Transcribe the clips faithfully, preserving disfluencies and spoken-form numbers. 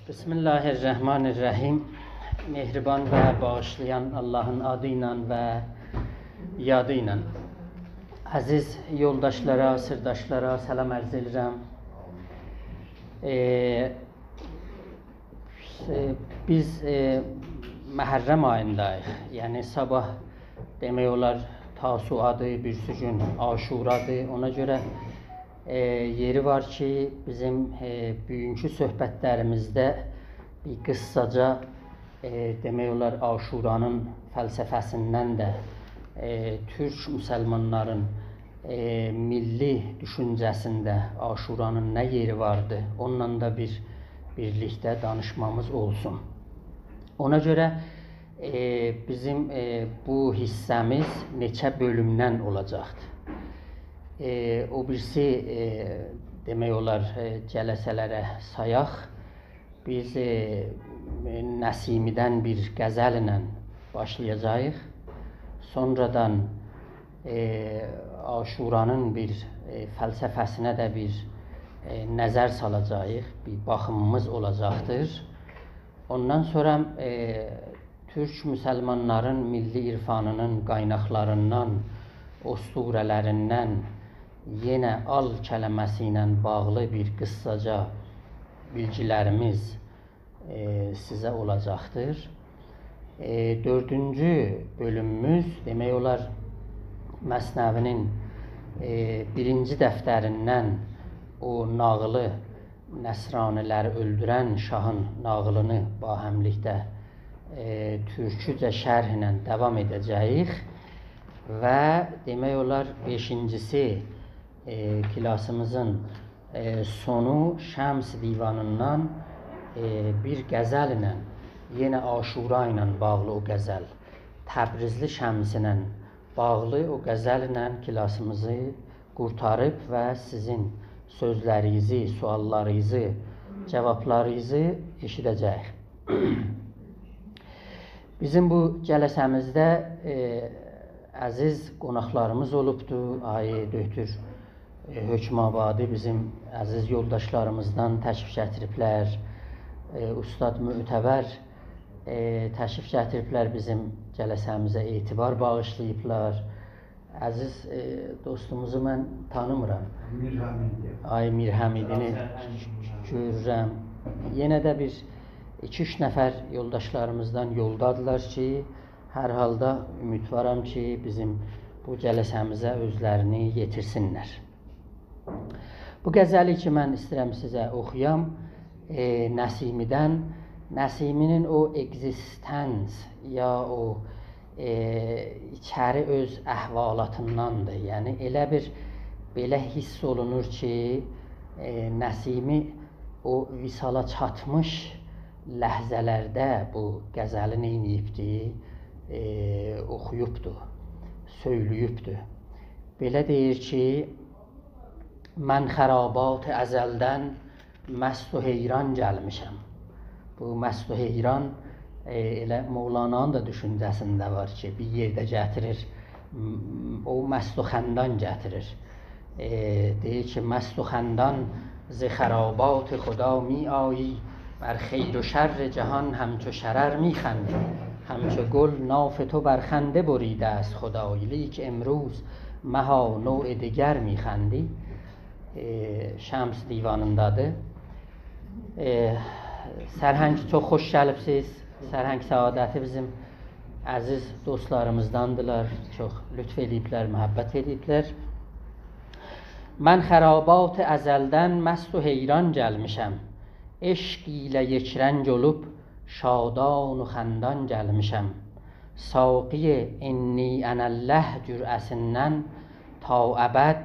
بسم الله الرحمن الرحیم. مهربان و باغیشلایان آللاهین آدی ایله و یادی ایله. عزیز یولداشلارا، سیرداشلارا سلام عرض ائدیرم. ائ، ائ، بیز، ائ، محرم آیینداییق. یعنی صاباح دئمک اولار تاسوعادیر، بیریسی گون عاشورادیر. اونا گؤره، ائ، یئری وار کی، بیزیم، ائ، بوگونکو صحبتلریمیزده بیر قیسساجا، ائ، دئمک اولار عاشورانین فلسفه‌سیندن ده، ائ، تورک مسلمانلارین، ائ، میللی دوشونجه‌سینده عاشورانین نه یئری واردی، اونونلا دا بیر بیرلیکده دانیشمامیز اولسون. اونا گؤره، ائ، بیزیم، ائ، بو حیصه‌میز نئچه بؤلومدن اولاجاقدیر. ائ، او بیریسی، ائ، دئمک اولار، ائ، جلسه‌لره سایاق، بیز، ائ، نسیمی‌دن بیر غزلله باشلایاجاغیق. سونرادان، ائ، عاشورانین بیر، ائ، فلسفه‌سینه ده بیر، ائ، نظر سالاجاغیق، بیر باخیمیمیز اولاجاقدیر. اوندان سونرا، ائ، تورک مسلمانلارین میللی عرفانینین قایناقلاریندان، اسطوره‌لریندن یئنه آل کلمه‌سی ایله باغلی بیر قیسساجا بیلگیلریمیز، ائ، سیزه اولاجاقدیر. ائ، دؤردونجو بؤلوموموز، دئمک اولار، مثنوی‌نین، ائ، بیرینجی دفتریندن او ناغیلی، نصرانی‌لری اؤلدورن شاهین ناغیلینی باهملیکده، ائ، تورکوجه شرحله داوام ائده‌جه‌ییک. و دئمک اولار، بئشینجیسی، ائ، کلاسیمیزین، ائ، سونو شمس دیوانیندان، ائ، بیر غزلله، یئنه عاشورا ایله باغلی او غزل، تبریزلی شمس ایله باغلی او غزلله کلاسیمیزی قورتاریب و سیزین سؤزلرینیزی، سؤاللارینیزی، جاوابلارینیزی ائشیده‌جه‌ییک. بیزیم بو جلسه‌میزده، ائ، عزیز قوناقلاریمیز اولوبدو. آقای دکتر، ائ، حکم‌آبادی بیزیم عزیز یولداشلاریمیزدان تشریف گتیریبلر. ائ، اوستاد معتبر، ائ، تشریف گتیریبلر بیزیم جلسه‌میزه، اعتبار باغیشلاییبلار. عزیز، ائ، دوستوموزو من تانیمیرام. میرحمیدی. آقای میرحمیدینی گؤرورم. یئنه ده بیر ایکی-اوچ نفر یولداشلاریمیزدان یولدادیلار کی، هر حالدا امیدوارام کی، بیزیم بو جلسه‌میزه اؤزلرینی یئتیرسینلر. بو غزلی کی، من ایسته‌ییرم سیزه اوخویام، ائ، نسیمی‌دن، نسیمی‌نین او اگزیستنس یا او، ائ، ایچری اؤز احوالاتینداندیر. یعنی، ائله بیر، بئله حیس اولونور کی، ائ، نسیمی او وصالا چاتمیش لحظه‌لرده بو غزلی نئینییبدی؟ ائ، اوخویوبدو، سؤیله‌ییبدی. بئله دئییر کی، «من خرابات ازلدن مست و حیران گلمیشم.» بو مست و حیران، ائ، ائله مولانانین دا دوشونجه‌سینده وار کی، بیر یئرده گتیریر، م، او مست و خندان گتیریر. ائ، دئییر کی، «مست و خندان ز خرابات خدا می‌آیی، بر خیر و شر جهان همچو شرر می‌خندی. همچو گل ناف تو بر خنده بریده است خدایی، لیک امروز مها نوع دگر می‌خندی.» ائ، شمس دیوانیندادیر. ائ، سرهنگ، چوخ خوش گلیبسیز. سرهنگ سعادتی بیزیم عزیز دوستلاریمیزداندیلار. چوخ لطف ائله‌ییبلر، محبت ائله‌ییبلر. «من خرابات ازلدن مست و حیران گلمیشم. عشق ایله یکرنگ اولوب شادان و خندان گلمیشم. ساقی انی اناالله جرعه‌سیندن تا ابد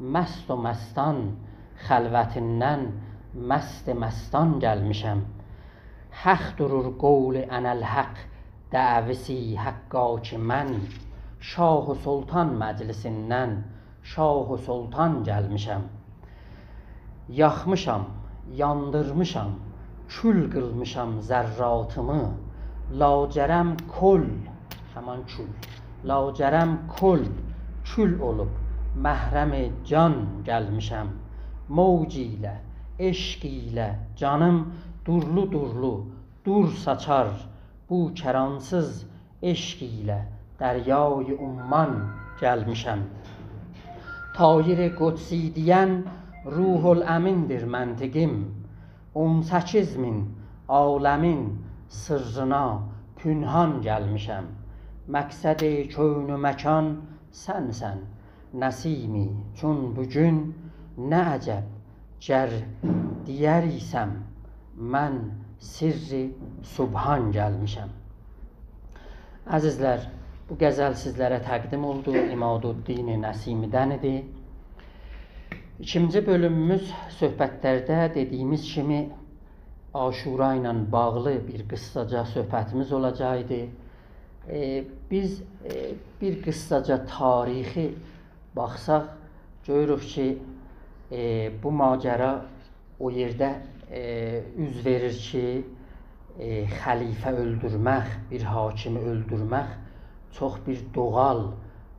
مست و مستان خلوتیندن مست مستان گلمیشم. حق دورور قول اناالحق دعویسی حقا کی من، شاه و سلطان مجلسیندن شاه و سلطان گلمیشم. یاخمیشام، یاندیرمیشام، کول قیلمیشام ذراتیمی، لاجرم کل»، همان کول، «لاجرم کل کول اولوب محرم جان گلمیشم. موج ایله عشق ایله جانیم دورلو-دورلو دور ساچار، بو کرانسیز عشق ایله دریای عمان گلمیشم. طایر قدسی دئین روح‌الامین‌دیر منطقیم، اون سککیز مین عالمین سرّینا پنهان گلمیشم. مقصد کون و مکان سنسن، نسیمی، چون بو گون نه عجب، گر دئیر ایسم، من سرّ سبحان گلمیشم. عزیزلر، بو غزل سیزلره تقدیم اولدو، عمادالدین نسیمی‌دن ایدی. ایکینجی بؤلوموموز صحبت‌لرده دئدیییمیز کیمی عاشورا ایله باغلی بیر قیسساجا صحبتیمیز اولاجاقدی. ائ، بیز، ائ، بیر قیسساجا تاریخی باخساق، گؤروروک کی، ائ، بو ماجرا او یئرده، ائ، اوز وئریر کی، ائ، خلیفه اؤلدورمک، بیر حاکمی اؤلدورمک چوخ بیر دوغال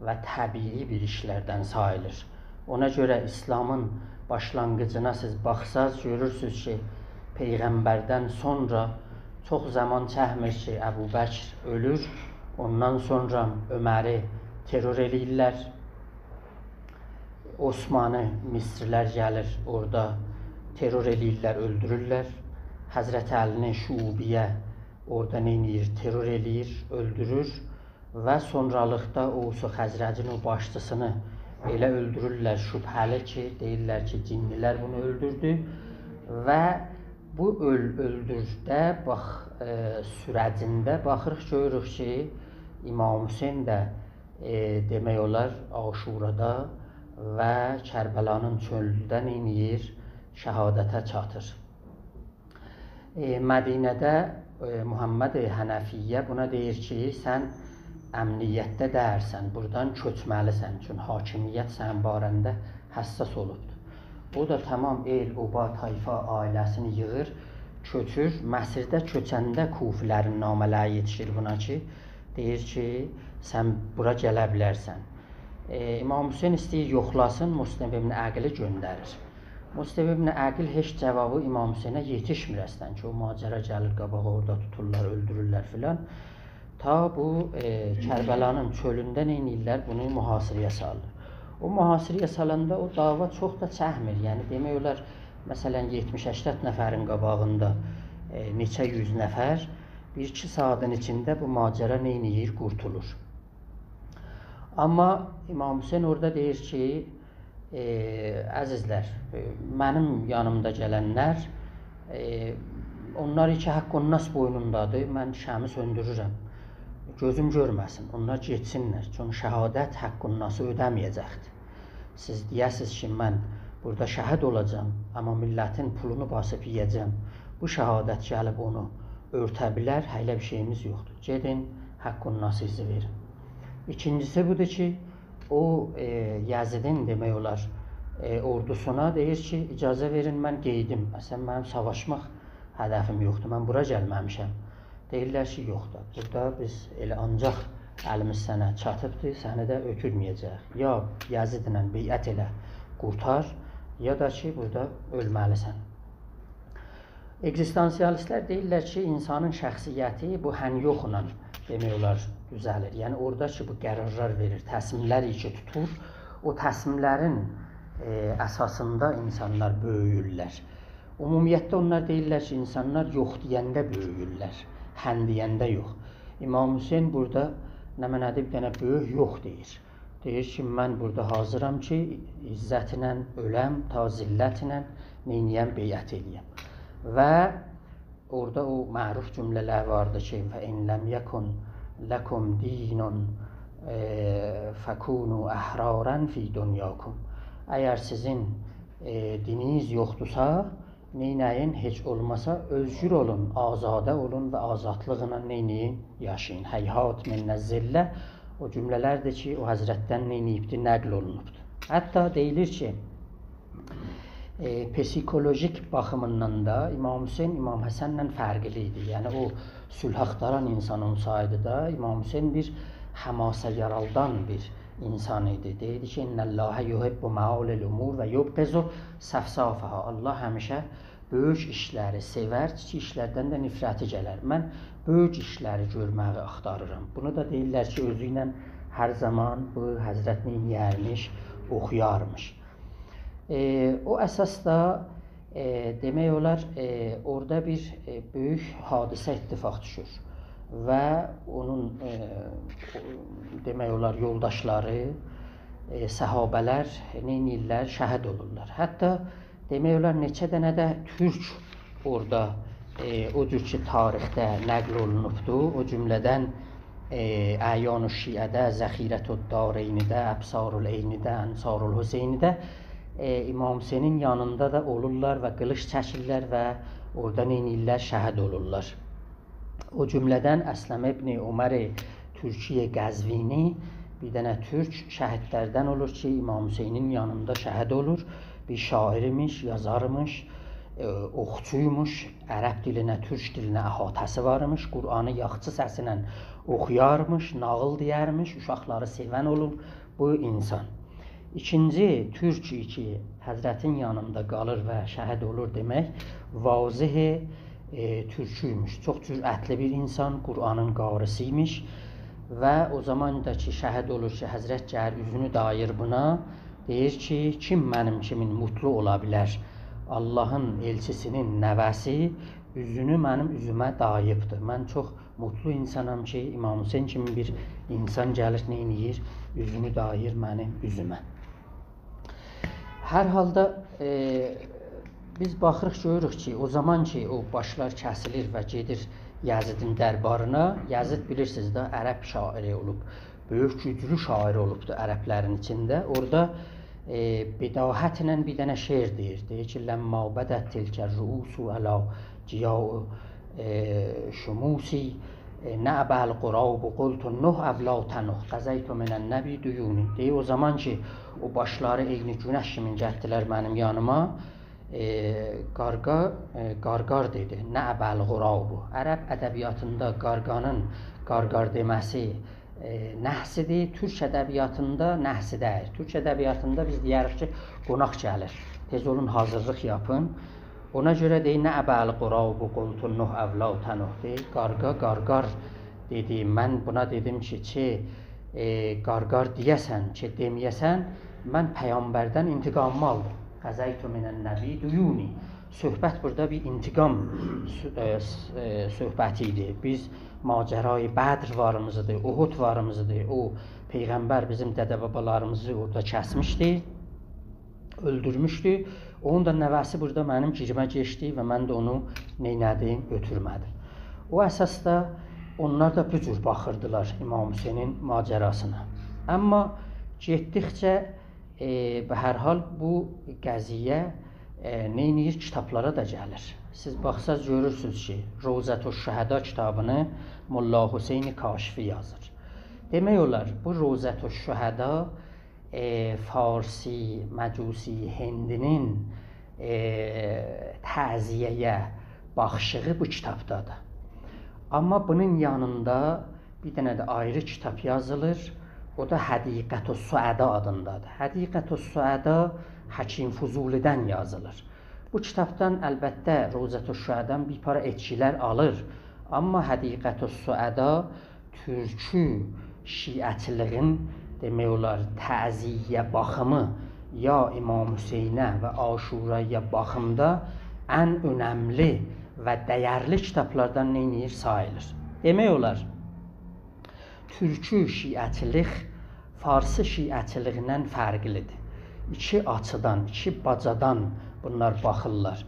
و طبیعی بیر ایشلردن ساییلیر. اونا گؤره ایسلامین باشلانغیجینا سیز باخساز، گؤرورسونوز کی، پیغمبردن سونرا چوخ زامان چکمیر کی، ابوبکر اؤلور، اوندان سونرا عمری ترور ائله‌ییرلر. عثمانی مصری‌لر گلیر، اورادا ترور ائله‌ییرلر، اؤلدورورلر. حضرت علی‌نی شعوبیه اورادا نئینیر؟ ترور ائله‌ییر، اؤلدورور. و سونرالیقدا اوس و خزرجین او باشچیسینی ائله اؤلدورورلر شبهه‌لی کی، دئییرلر کی، جینلی‌لر بونو اؤلدوردو. و بو اؤل-، اؤلدورده باخ، ائ، سورجینده باخیریق، گؤروروک کی، امام حسین ده، ائ، دئمک اولار، عاشورادا و کربلانین چؤلونده نئینیر؟ شهادته چاتیر. ائ، مدینه‌ده، ائ، محمد حنفیه بونا دئییر کی، سن امنیتده دئییرسن، بورادان کؤچمه‌لیسن، چون حاکمیت سنین باره‌نده حساس اولوبدور. او دا تمام ائل، اوبا، طایفا، عائله‌سینی ییغیر، کؤچور. مسیرده کؤچنده کوفی‌لرین نامه‌لری یئتیشیر بونا کی، دئییر کی، سن بورا گله بیلرسن. ائ، امام حسین ایسته‌ییر یوخلاسین، مسلم ابن عقیلی گؤندریر. مسلم ابن عقیل هئچ جوابی امام حسینه یئتیشمیر اصلاً کی، او ماجرا گلیر قاباغا، اورادا توتورلار، اؤلدورورلر فلان. تا بو، ائ، کربلانین چؤلونده نئینیرلر؟ بونو محاصره‌یه سالیر. او محاصره‌یه سالاندا او دعوا چوخ دا چکمیر. یعنی، دئمک اولار، مثلاً، یئتمیش هشتاد نفرین قاباغیندا، ائ، نئچه یوز نفر بیر ایکی ساعاتین ایچینده بو ماجرا نئینیر؟ قورتولور. آمما امام حسین اورادا دئییر کی، ائ، عزیزلر، ائ، منیم یانیمدا گلنلر، ائ، اونلار کی حق‌الناس بوینوندادیر، من شمعی سؤندورورم. گؤزوم گؤرمه‌سین، اونلار گئتسینلر. چونکی شهادت حق‌الناسی اؤده‌مه‌یه‌جکدیر. سیز دئیه‌سیز کی، من بورادا شهید اولاجاغام، آمما میللتین پولونو باسیب یئیه‌جم. بو شهادت گلیب اونو اؤرته بیلر، ائله بیر شئییمیز یوخدور. گئدین، حق‌الناسیزی وئرین. ایکینجیسی بودور کی، او، ائ، یزیدین، دئمک اولار، ائ، اوردوسونا دئییر کی، اجازه وئرین، من قئییدیم. اصلاً، منیم ساواشماق هدفیم یوخدور، من بورا گلمه‌میشم. دئییرلر کی، یوخ دا، بورادا بیز ائله آنجاق الیمیز سنه چاتیبدیر، سنی ده اؤتورمه‌یه‌جه‌ییک. یا یزیدله بیعت ائله، قورتار، یا دا کی، بورادا اؤلمه‌لیسن. اگزیستانسیالیست‌لر دئییرلر کی، اینسانین شخصیتی بو هن-یوخلا، دئمک اولار، دوزه‌لیر. یعنی، اورادا کی، بو قرارلار وئریر، تصمیم‌لر کی توتور، او تصمیم‌لرین، ائ، اساسیندا اینسانلار بؤیویورلر. عمومیتده اونلار دئییرلر کی، اینسانلار یوخ دئینده بؤیویورلر، هن دئینده یوخ. امام حسین بورادا نمنه‌دیر، بیر دنه بؤیوک یوخ دئییر. دئییر کی، من بورادا حاضرام کی، عزتله اؤلم، تا ذلتله نئینییم، بیعت ائله‌یم. و اورادا او معروف جمله‌لر واردی کی، «فإن لم یکن لکم دین، ائ، فکونوا أحرارا فی دنیاکم.» اگر سیزین، ائ، دینینیز یوخدورسا، نئینه‌یین؟ هئچ اولماسا اؤزگور اولون، آزاده اولون و آزادلیقلا نئینه‌یین؟ یاشایین. «هیهات من الذلة» او جمله‌لردیر کی، او حضرتدن نئینییبدی؟ نقل اولونوبدور. حتی دئییلیر کی، ائ، پسیکولوژیک باخیمیندان دا امام حسین امام حسنله فرقلی ایدی. یعنی، او صلح آختاران اینسان اولسایدی دا، امام حسین بیر حماسه یارالدان بیر انسان ایدی. دئییردی کی، «إن الله یحب معالی الأمور و یبغض سفسافها.» الله همیشه بؤیوک ایشلری سئور، کیچیک ایشلردن ده نفرتی گلر. من بؤیوک ایشلری گؤرمه‌یی آختاریرام. بونو دا دئییرلر کی، اؤزو ایله هر زامان بو حضرت نئینیه‌رمیش، اوخویارمیش. ائ، او اساسدا، ائ، دئمک اولار، ائ، اورادا بیر، ائ، بؤیوک حادثه اتفاق دوشور و اونون، ائ، دئمک اولار، یولداشلاری، ائ، صحابه‌لر نئینیرلر؟ شهید اولورلار. حتی دئمک اولار، نئچه دنه ده تورک اورادا، ائ، او جور کی، تاریخده نقل اولونوبدو، او جمله‌دن، ائ، اعیان الشیعه‌ده، ذخیرة الدارینی‌ده، ابصار العینی‌ده، انصار الحسینی‌ده، ائ، امام حسینین یانیندا دا اولورلار و قیلیش چکیرلر و اورادا نئینیرلر؟ شهید اولورلار. او جمله‌دن اسلم ابن عمر تورکی قزوینی، بیر دنه تورک شهیدلردن اولور کی، امام حسینین یانیندا شهید اولور. بیر شاعر ایمیش، یازار ایمیش، ائ، اوخچو ایمیش، عرب دیلینه، تورک دیلینه احاطه‌سی وار ایمیش، قرآنی یاخشی سسینن اوخویارمیش، ناغیل دئیرمیش، اوشاقلاری سئون اولوب بو انسان. ایکینجی تورک کی، حضرتین یانیندا قالیر و شهید اولور دئمک، واضح، ائ، تورکی ایمیش. چوخ جرأتلی بیر انسان، قرآنین قاری‌سی ایمیش و او زامان دا کی، شهید اولور کی، حضرت گلیر اوزونو داییر بونا، دئییر کی، «کیم منیم کیمین موتلو اولا بیلر؟ اللهین ائلچیسینین نوه‌سی اوزونو منیم اوزومه داییبدیر. من چوخ موتلو انسانام کی، امام حسین کیمی بیر انسان گلیر، نئینیر؟ اوزونو داییر منیم اوزومه.» هر حالدا، ائ، بیز باخیریق، گؤروروک کی، او زامان کی، او باشلار کسیلیر و گئدیر یزیدین دربارینا، یزید، بیلیرسینیز ده، عرب شاعری اولوب، بؤیوک، گوجلو شاعر اولوبدو عربلرین ایچینده. اورادا، ائ، بداهتله بیر دنه شعر دئییر. دئییر کی، «لما بدت تلک الرؤوس علی ضیاء، ائ، شموسی، ائ، نعب الغراب قلت نح أو لا تنح، قضیت من النبی دیونی.» دئییر، او زامان کی، او باشلاری عینی گونش کیمین گتدیلر منیم یانیما، ائ، قارغا، ائ، قارقار دئدی، «نعب الغراب.» عرب ادبیاتیندا قارغانین قارقار دئمه‌سی، ائ، نحسی‌دیر. تورک ادبیاتیندا نحسی دئییل. تورک ادبیاتیندا بیز دئیه‌ریک کی، قوناق گلیر، تئز اولون، حاضیرلیق یاپین. اونا گؤره دئییر، «نعب الغراب قلت نح أو لا تنح.» دئییر، قارغا، قارقار دئدی. من بونا دئدیم کی، کی، ائ، قارقار دئیه‌سن، کی، دئمه‌یه‌سن، من پیغمبردن انتقامیمی آلدیم. «قضیت من النبی دیونی.» صحبت بورادا بیر انتقام صح-، ائ، ص-، ائ، صحبتی ایدی. بیز ماجرای بدر واریمیزدی، احد واریمیزدی. او پیغمبر بیزیم دده-بابالاریمیزی اورادا کسمیشدی، اؤلدورموشدو. اونون دا نوه‌سی بورادا منیم گیریمه گئچدی و من ده اونو نئینه‌دیم؟ اؤتورمه‌دیم. او اساسدا اونلار دا بو جور باخیردیلار امام حسینین ماجراسینا. آمما گئتدیکجه، ائ، به هر حال بو قضیه، ائ، نئینیر؟ کیتابلارا دا گلیر. سیز باخساز گؤرورسونوز کی، روضة الشهدا کیتابینی ملا حسین کاشفی یازیر. دئمک اولار، بو روضة الشهدا، ائ، فارسی، مجوسی، هندی‌نین، ائ، تعزیه‌یه باخیشیغی بو کیتابدادیر. آمما بونون یانیندا بیر دنه ده آیری کیتاب یازیلیر. او دا حدیقة السعدا آدیندادیر. حدیقة السعدا حکیم فضولی‌دن یازیلیر. بو کیتابدان البته روضة الشهدادان بیر پارا ائتکیلر آلیر. آمما حدیقة السعدا تورکی شیعه‌چیلیگین، دئمک اولار، تعزیه باخیمی یا امام حسینه و عاشورایا باخیمدا ان اؤنملی و دَیرلی کیتابلاردان نئینیر؟ ساییلیر. دئمک اولار، تورکی شیعه‌چیلیک فارسی شیعه‌چیلیگیندن فرقلیدیر. ایکی آچیدان، ایکی باجادان بونلار باخیرلار.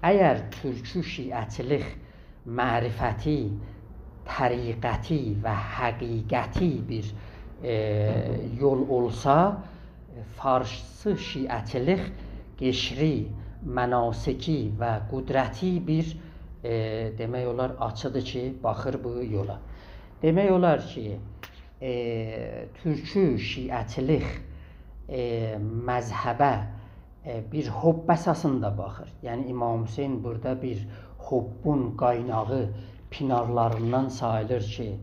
اگر تورکی شیعه‌چیلیک معرفتی، طریقتی و حقیقتی بیر، ائ، یول اولسا، فارسی شیعه‌چیلیک قشری، مناسکی و قدرتی بیر، ائ، دئمک اولار، آچیدیر کی، باخیر بو یولا. دئمک اولار کی، ائ، تورکی شیعه‌چیلیک، ائ، مذهبه ائ، بیر حب اساسیندا باخیر. یعنی امام حسین بورادا بیر حبون قایناغی، پینارلاریندان ساییلیر کی،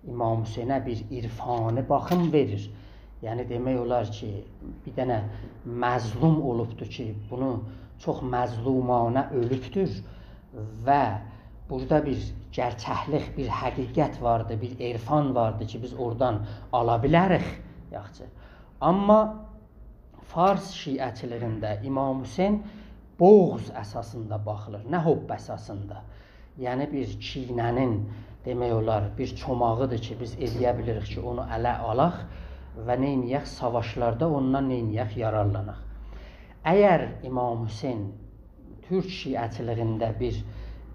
امام حسینه بیر عرفانی باخیم وئریر. یعنی دئمک اولار کی، بیر دنه مظلوم اولوبدور کی، بونو چوخ مظلومانه اؤلوبدور و بورادا بیر گئرچکلیک، بیر حقیقت واردی، بیر عرفان واردی کی، بیز اورادان آلا بیلریک. یاخشی. آمما فارس شیعه‌چیلیگینده امام حسین بغض اساسیندا باخیلیر، نه حب اساسیندا. یعنی بیر کینه‌نین، دئمک اولار، بیر چوماغیدیر کی، بیز ائلیه بیلیریک کی، اونو اله آلاق و نئینیه‌ک، ساواشلاردا اوندان نئینیه‌ک، یارارلاناق. اگر امام حسین تورک شیعه‌چیلیگینده بیر،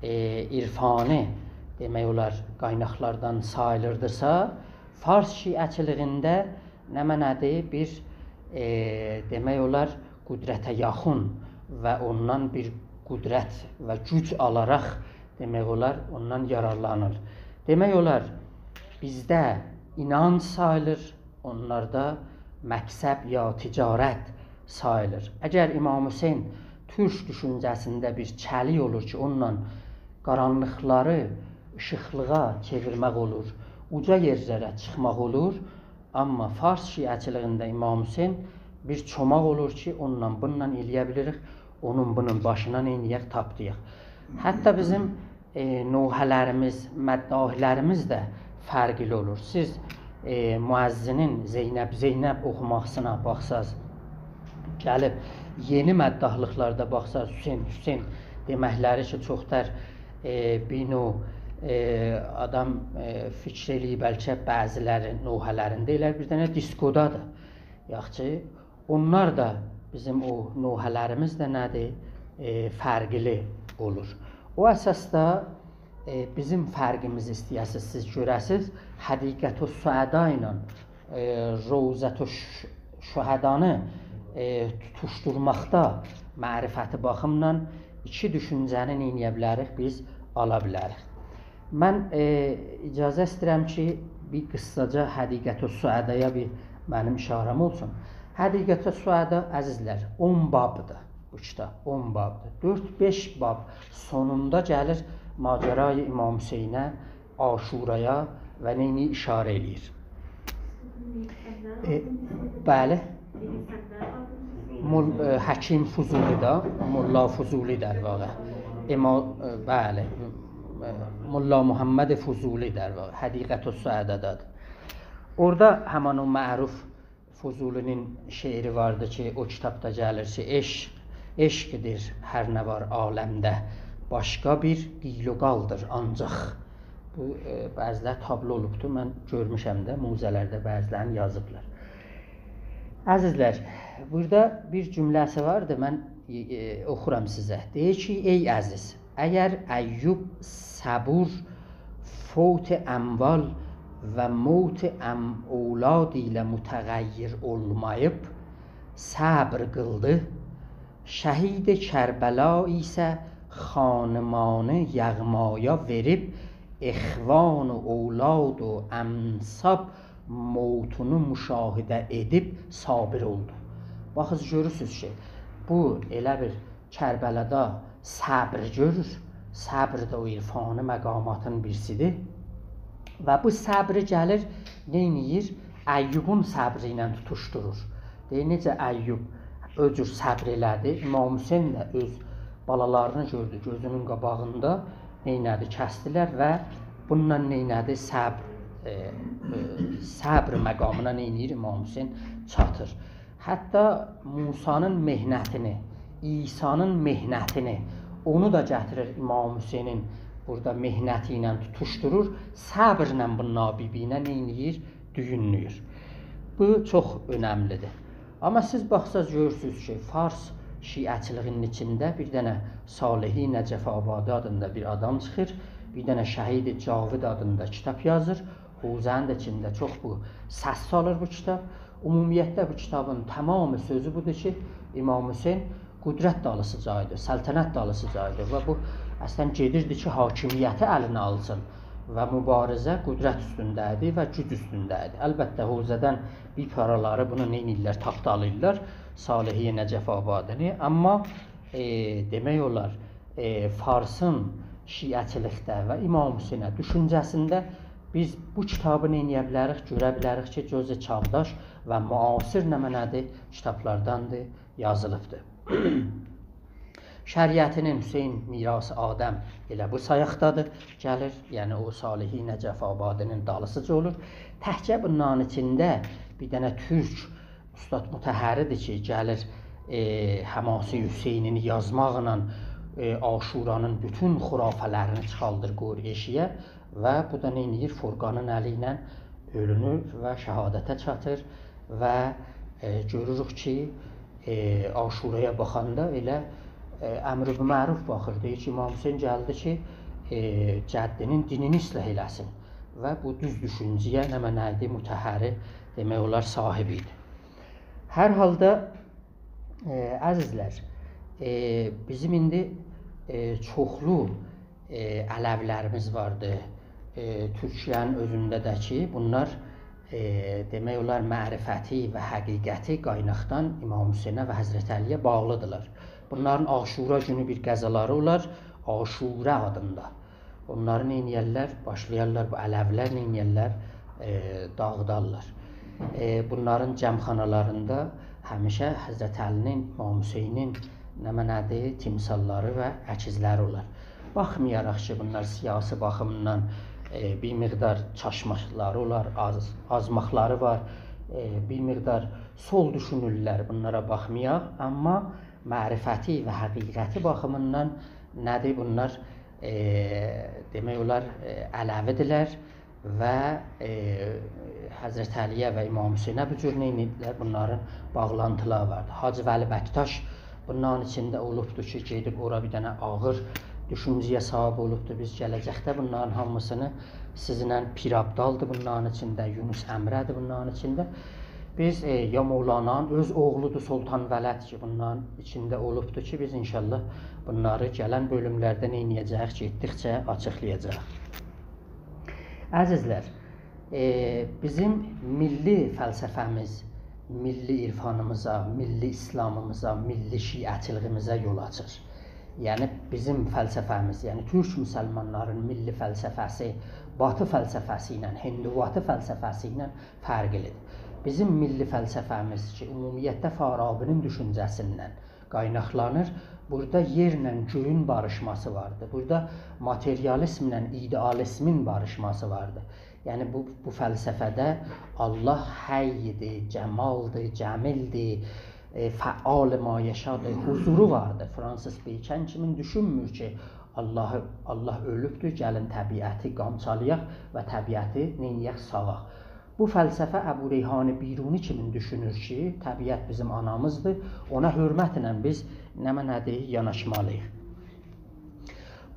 ائ، عرفانی، دئمک اولار، قایناقلاردان ساییلیردیسا، فارس شیعه‌چیلیگینده نمنه‌دیر؟ بیر، ائ، دئمک اولار، قدرته یاخین و اوندان بیر قدرت و گوج آلاراق، دئمک اولار، اوندان یارارلانیر. دئمک اولار، بیزده اینانج ساییلیر، اونلاردا مکسب یا تجارت ساییلیر. اگر امام حسین تورک دوشونجه‌سینده بیر چلیک اولور کی، اونونلا قارانلیقلاری ایشیقلیغا چئویرمک اولور، اوجا یئرلره چیخماق اولور، آمما فارس شیعه‌چیلیگینده امام حسین بیر چوماق اولور کی، اونونلا، بونونلا ائلیه بیلیریک اونون، بونون باشینا نئینیه‌ک، تاپ دئیک. حتی بیزیم، ائ، نوحه‌لریمیز، مداحی‌لریمیز ده فرقلی اولور. سیز، ائ، مؤذنین زینب، زینب اوخوماسینا باخساز، گلیب یئنی مداحلیقلاردا باخساز، حسین، حسین دئمکلری کی، چوخ‌تر، ائ، بیر نوع، ائ، آدام، ائ، فیکیر ائله‌ییر، بلکه بعضی‌لری نوحه‌لرینده ائله بیر دنه دیسکودادیر. یاخشی، اونلار دا، بیزیم او نوحه‌لریمیز ده نه‌دیر؟ ائ، فرقلی اولور. او اساسدا، ائ، بیزیم فرقیمیزی ایسته‌یه‌سیز سیز گؤره‌سیز، حدیقة السعدا ایله، ائ، روضة الش-، شهدانی، ائ، توتوشدورماقدا معرفتی باخیمدان ایکی دوشونجه‌نی نئینیه بیلریک؟ بیز آلا بیلریک. من، ائ، اجازه ایسته‌ییرم کی، بیر قیسساجا حدیقة السعدایا بیر منیم اشاره‌م اولسون. حدیقة السعدا، عزیزلر، اون بابدیر بو کیتاب، اون بابدیر. دؤرد-بئش باب سونوندا گلیر ماجرای امام حسینه، عاشورایا و نئینیر، اشاره ائله‌ییر. ائ، بلی. مول-، ائ، حکیم فضولی ده، ملا فضولی در واقع. اما، ائ، بلی، ائ، ملا محمد فضولی در واقع، حدیقة السعدادادیر. اورادا همین او معروف فضولی‌نین شعری واردی کی، او کیتابدا گلیر کی، عشق، عشقدیر هر نه وار عالمده، باشقا بیر قیل و قالدیر آنجاق. بو، ائ، بعضی‌لر تابلو اولوبدور، من گؤرموشم ده، موزه‌لرده بعضی‌لرینی یازیبلار. عزیزلر، بورادا بیر جمله‌سی واردی، من، ائ، ائ، اوخورام سیزه. دئییر کی، ای عزیز، اگر ایوب صبور فوت اموال و موت ام-، اولاد ایله متغیر اولماییب، صبر قیلدی، شهید کربلا ایسه خانمانی یغمایا وئریب، اخوان و اولاد و انساب موتونو مشاهده ائدیب صابر اولدو. باخین، گؤرورسونوز کی، بو ائله بیر کربلادا صبر گؤرور. صبر ده او عرفانی مقاماتین بیریسیدیر. و بو صبری گلیر، نئینییر؟ ایوبون صبری ایله توتوشدورور. دئییر، نئجه ایوب او جور صبر ائله‌دی، امام حسین ده اؤز بالالارینی گؤردو گؤزونون قاباغیندا، نئینه‌دی؟ کسدیلر و بونونلا نئینه‌دی؟ صبر، ائ، ائ، صبر مقامینا نئینیر؟ امام حسین چاتیر. حتی موسی‌نین محنتینی، عیسی‌نین محنتینی، اونو دا گتیریر امام حسینین بورادا محنتی ایله توتوشدورور، صبرله بونلاری بیر-بیرینه نئینیر؟ دویونله‌ییر. بو چوخ اؤنملی‌دیر. آمما سیز باخساز گؤرورسونوز کی، فارس شیعه‌چیلیگینین ایچینده بیر دنه صالحی نجف‌آبادی آدیندا بیر آدام چیخیر، بیر دنه شهید جاوید آدیندا کیتاب یازیر. حوزه‌نین ده ایچینده چوخ بو سس سالیر بو کیتاب. عمومیتله بو کیتابین تمام سؤزو بودور کی، امام حسین قدرت دالیسیجا ایدی، سلطنت دالیسیجا ایدی و بو اصلاً گئدیردی کی، حاکمیتی الینه آلسین و مبارزه قدرت اوستونده ایدی و گوج اوستونده ایدی. البته، حوزه‌دن بیر پارالاری بونو نئینیرلر؟ تاپدالاییرلار صالحی نجف‌آبادینی. آمما، ائ، دئمک اولار، ائ، فارسین شیعه‌چیلیکده و امام حسینه دوشونجه‌سینده بیز بو کیتابی نئینیه بیلریک؟ گؤره بیلریک کی، جزء چاغداش و معاصر نمنه‌دیر، کیتابلارداندیر، یازیلیبدیر. شریعتی‌نین حسین میراث آدم ائله بو سایاقدادیر، گلیر. یعنی او صالحین جفابادی‌نین دالیسیجا اولور. تکجه بونلارین ایچینده بیر دنه تورک اوستاد مطهری‌دیر کی، گلیر، ائ، حماسه حسینی‌نی یازماقلا، ائ، عاشورانین بوتون خرافه‌لرینی چیخاردیر، قویور ائشییه و بو دا نئینیر؟ فرقانین الی ایله اؤلونور و شهادته چاتیر و، ائ، گؤروروک کی، ائ، عاشورایا باخاندا ائله، ائ، امر به معروف باخیر. دئییر کی، امام حسین گلدی کی، ائ، جدّی‌نین دینینی اصلاح ائله‌سین. و بو دوز دوشونجه‌یه نمنه‌دیر؟ مطهری، دئمک اولار، صاحیب ایدی. هر حالدا، ائ، عزیزلر، ائ، بیزیم ایندی، ائ، چوخلو، ائ، علوی‌لریمیز واردی. ائ، تورکیه‌نین اؤزونده ده کی، بونلار، ائ، دئمک اولار، معرفتی و حقیقتی قایناقدان امام حسینه و حضرت علی‌یه باغلی‌دیرلار. بونلارین عاشورا گونو بیر غذالاری اولار، عاشوره آدیندا. اونلاری نئینیه‌رلر؟ باشلایارلار، بو علوی‌لر نئینیه‌رلر؟ ائ، داغیدارلار. ائ، بونلارین جمع‌خانالاریندا همیشه حضرت علی‌نین، امام حسینین، نمنه‌دیر، تمثاللاری و عکسلری اولار. باخمایاراق کی، بونلار سیاسی باخیمیندان، ائ، بیر مقدار چاشماقلاری اولار، آز-، آزماقلاری وار، ائ، بیر مقدار سول دوشونورلر، بونلارا باخمایاق، آمما معرفتی و حقیقتی باخیمیندان نه‌دیر بونلار؟ ائ، دئمک اولار، ائ، علوی‌دیرلر و، ائ، حضرت علی‌یه و امام حسینه بو جور نئینیردیلر؟ بونلارین باغلانتیلاری واردی. حاجی ولی بکتاش بونلارین ایچینده اولوبدور کی، گئدیب اورا بیر دنه آغیر دوشونجه‌یه صاحیب اولوبدور. بیز گله‌جکده بونلارین هامیسینی، سیزینله پیر آبدالدیر بونلارین ایچینده، یونس امره‌دیر بونلارین ایچینده. بیز، ائ، یا مولانانین اؤز اوغلودور سلطان ولد کی، بونلارین ایچینده اولوبدور کی، بیز ان‌شاءالله بونلاری گلن بؤلوملرده نئینیه‌جه‌ییک؟ گئتدیکجه آچیقلایاجاغیق. عزیزلر، ائ، بیزیم میللی فلسفه‌میز میللی عرفانیمیزا، میللی اسلامیمیزا، میللی شیعه‌چیلیگیمیزه یول آچیر. یعنی بیزیم فلسفه‌میز، یعنی تورک مسلمانلارین میللی فلسفه‌سی باتی فلسفه‌سی ایله، هندوواتی فلسفه‌سی ایله فرقلی‌دیر. بیزیم میللی فلسفه‌میز کی، عمومیتله فارابی‌نین دوشونجه‌سیندن قایناقلانیر. بورادا یئرله گؤیون باریشماسی واردیر. بورادا ماتریالیزمله ایده‌آلیزمین باریشماسی واردیر. یعنی بو، بو فلسفه‌ده الله حی‌دیر، جمالدیر، جمیلدیر، ائ، فعال ما یشاءدیر، حضورو واردیر. فرانسیس بیکن کیمین دوشونمور کی، الله، الله اؤلوبدور، گلین طبیعتی قامچالایاق و طبیعتی نئینیه‌ک؟ ساغاق. بو فلسفه ابوریحان بیرونی کیمین دوشونور کی، طبیعت بیزیم آنامیزدیر، اونا حؤرمتله بیز نمنه‌دیر؟ یاناشمالی‌ییق.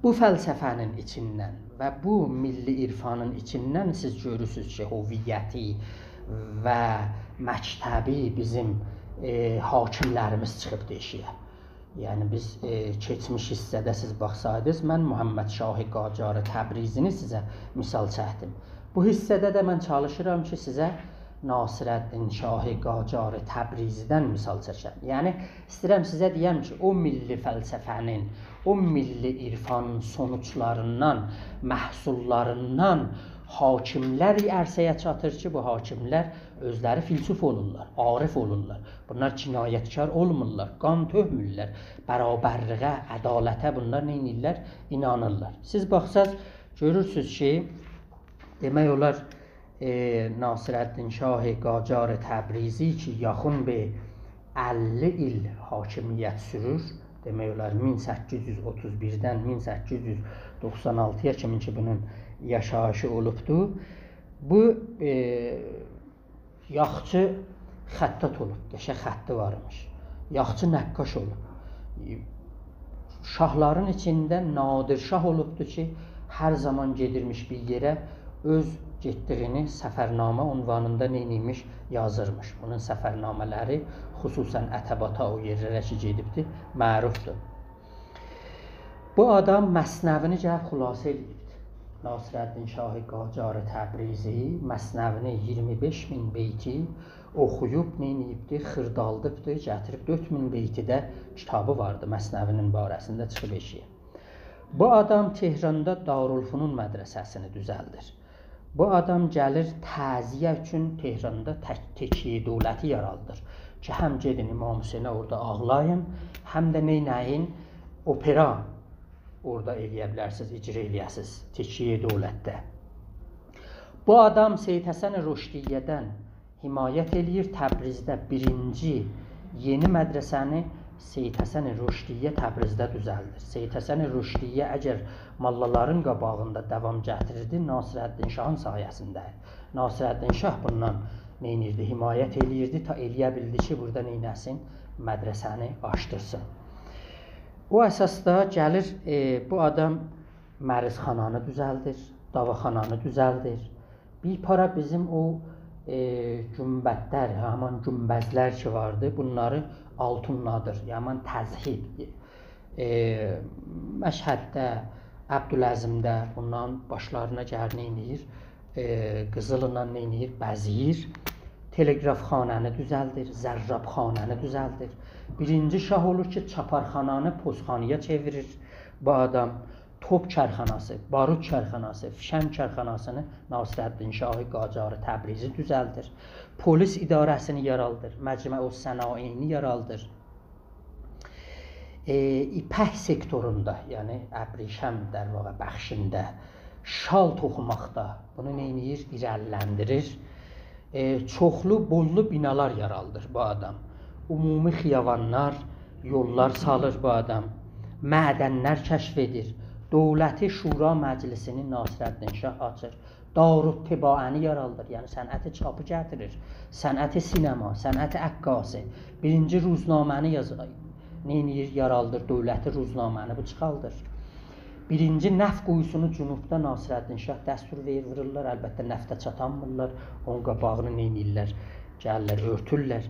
بو فلسفه‌نین ایچیندن و بو میللی عرفانین ایچیندن سیز گؤرورسونوز کی، هویتی و مکتبی بیزیم، ائ، حاکملریمیز چیخیبدی ائشییه. یعنی بیز، ائ، کئچمیش حیصه‌ده سیز باخسایدینیز، من محمد شاه قاجار تبریزی‌نی سیزه مثال چکدیم. بو حیصه‌ده ده من چالیشیرام کی، سیزه ناصرالدین شاه قاجار تبریزی‌دن مثال چکم. یعنی ایسته‌ییرم سیزه دئیم کی، او میللی فلسفه‌نین، او میللی عرفانین سونوجلاریندان، محصوللاریندان حاکملر عرصه‌یه چاتیر کی، بو حاکملر اؤزلری فیلسوف اولورلار، عارف اولورلار. بونلار جنایتکار اولمورلار، قان تؤکمورلر، برابرلیگه، عدالته بونلار نئینیرلر؟ اینانیرلار. سیز باخساز، گؤرورسونوز کی، دئمک اولار، ائ، ناصرالدین شاه قاجار تبریزی کی، یاخین بیر اللی ایل حاکمیت سورور، دئمک اولار، مین سککیز یوز اوتوز بیردن مین سککیز یوز دوخسان آلتی‌یا کیمی کی، بونون یاشاییشی اولوبدو. بو، ائ، یاخچی خطاط اولوب، قشنگ خطی وارمیش. یاخچی نقاش اولوب. شاهلارین ایچینده نادر شاه اولوبدو کی، هر زامان گئدیرمیش بیر یئره، اؤز گئتدیگینی سفرنامه عنوانیندا نئینیرمیش؟ یازیرمیش. بونون سفرنامه‌لری، خصوصاً عتباتا، او یئرلره کی گئدیبدی، معروفدور. بو آدام مثنوی‌نی گلیب خلاصه ائله‌ییبدی. ناصرالدین شاه قاجار تبریزی مثنوی‌نی ایگیرمی بئش مین بیتی اوخویوب، نئینییبدی؟ خیردالدیبدی، گتیریب دؤرد مین بیتی ده کیتابی واردی مثنوی‌نین باره‌سینده، چیخیب ائشییه. بو آدام تهراندا دارالفنون مدرسه‌سینی دوزلدیر. بو آدام گلیر تعزیه اوچون تهراندا تک-، تکیه دولتی یارادیر کی، هم گئدین امام حسینه اورادا آغلایین، هم ده نئینه‌یین، اوپئرا اورادا ائلیه بیلرسینیز، اجرا ائلیه‌سینیز تکیه دولتده. بو آدام سید حسن رشدیه‌دن حمایت ائله‌ییر. تبریزده بیرینجی یئنی مدرسه‌نی سید حسن رشدیه تبریزده دوزلدیر. سید حسن رشدیه اگر ماللالارین قاباغیندا داوام گتیریردی، ناصرالدین شاهین سایه‌سینده. ناصرالدین شاه بوندان نئینیردی؟ حمایت ائله‌ییردی، تا ائلیه بیلدی کی، بورادا نئینه‌سین؟ مدرسه‌نی آچدیرسین. او اساسدا گلیر، ائ، بو آدام مریض‌خانانی دوزلدیر، داواخانانی دوزلدیر. بیر پارا بیزیم او، ائ، گنبدلر، همان گنبذلر کی واردی، بونلاری آلتینلادیر، یعنی تذهیب. ائ، مشهدده، عبدالعظیمده بونلارین باشلارینا گلیر، نئینیر؟ ائ، قیزیللا نئینیر؟ بزه‌ییر. تلگرافخانانی دوزلدیر، ضرابخانانی دوزلدیر. بیرینجی شاه اولور کی، چاپارخانانی پستخانایا چئویریر بو آدام. توپ کارخاناسی، باروت کارخاناسی، فیشنگ کارخاناسینی ناصرالدین شاه قاجار تبریزی دوزلدیر. پلیس اداره‌سینی یارادیر، مجمع الصناعینی یارادیر. ائ، ایپک سکتوروندا، یعنی ابریشم، در واقع، بخشینده، شال توخوماقدا بونو نئینیر؟ ایره‌لیلندیریر. ائ، چوخلو، بوللو بینالار یارادیر بو آدام. عمومی خیابانلار، یوللار سالیر بو آدام. معدنلر کشف ائدیر. دولتی شورا مجلسینی ناصرالدین شاه آچیر. دارالطباعه‌نی یارادیر، یعنی صنعت چاپی گتیریر. صنعت سینما، صنعت عکاسی. بیرینجی روزنامه‌نی یاز-، نئینیر؟ یارادیر، دولتی روزنامه‌نی بو چیخاردیر. بیرینجی نفت قویوسونو جنوبدا ناصرالدین شاه دستور وئریر، وورورلار. البته، نفته چاتانمیرلار، اونون قاباغینی نئینیرلر؟ گلیرلر، اؤرتورلر.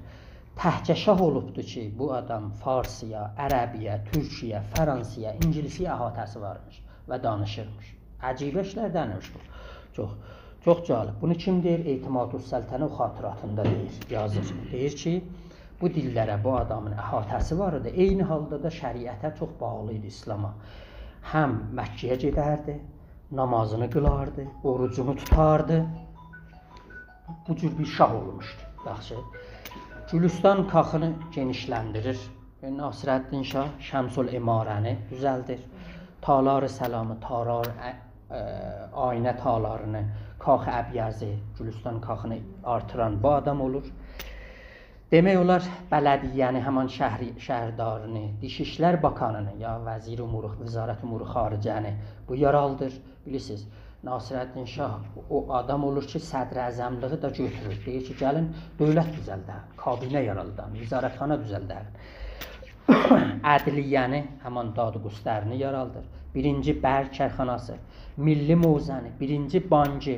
تکجه شاه اولوبدو کی، بو آدام فارسی‌یا، عربی‌یه، تورکی‌یه، فرانسه‌یه، انگلیسی‌یه احاطه‌سی وارمیش و دانیشیرمیش. عجیب ایشلر دانیشیر. چوخ، چوخ جالب. بونو کیم دئییر؟ اعتمادالسلطنه او خاطراتیندا دئییر، یازیر. دئییر کی، بو دیللره بو آدامین احاطه‌سی وار ایدی. عینی حالدا دا شریعته چوخ باغلی ایدی، اسلاما. هم مکه‌یه گئدردی، نمازینی قیلاردی، اوروجونو توتاردی. بو جور بیر شاه اولموشدو. یاخشی. گلستان کاخینی گئنیشلندیریر. ناصرالدین شاه شمس‌العماره‌نی دوزلدیر. تالار سلامی، تالار، ا، ا، آینه تالارینی، کاخ ابیضی، گلستان کاخینی آرتیران بو آدام اولور. دئمک اولار، بلدیه‌نی، همان شهر، شهردارینی، دیش‌ایشلر باکانینی، یا وزیر امور، وزارت امور خارجه‌نی بو یارادیر. بیلیرسینیز، ناصرالدین شاه او آدام اولور کی، صدراعظملیغی دا گؤتورور. دئییر کی، گلین دولت دوزلده‌ک، کابینه یاراداق، وزارتخانا دوزلده‌ک. عدلیه‌نی، همان دادگستری‌نی یارادیر. بیرینجی برق کارخاناسی، میللی موزه‌نی، بیرینجی بانکی،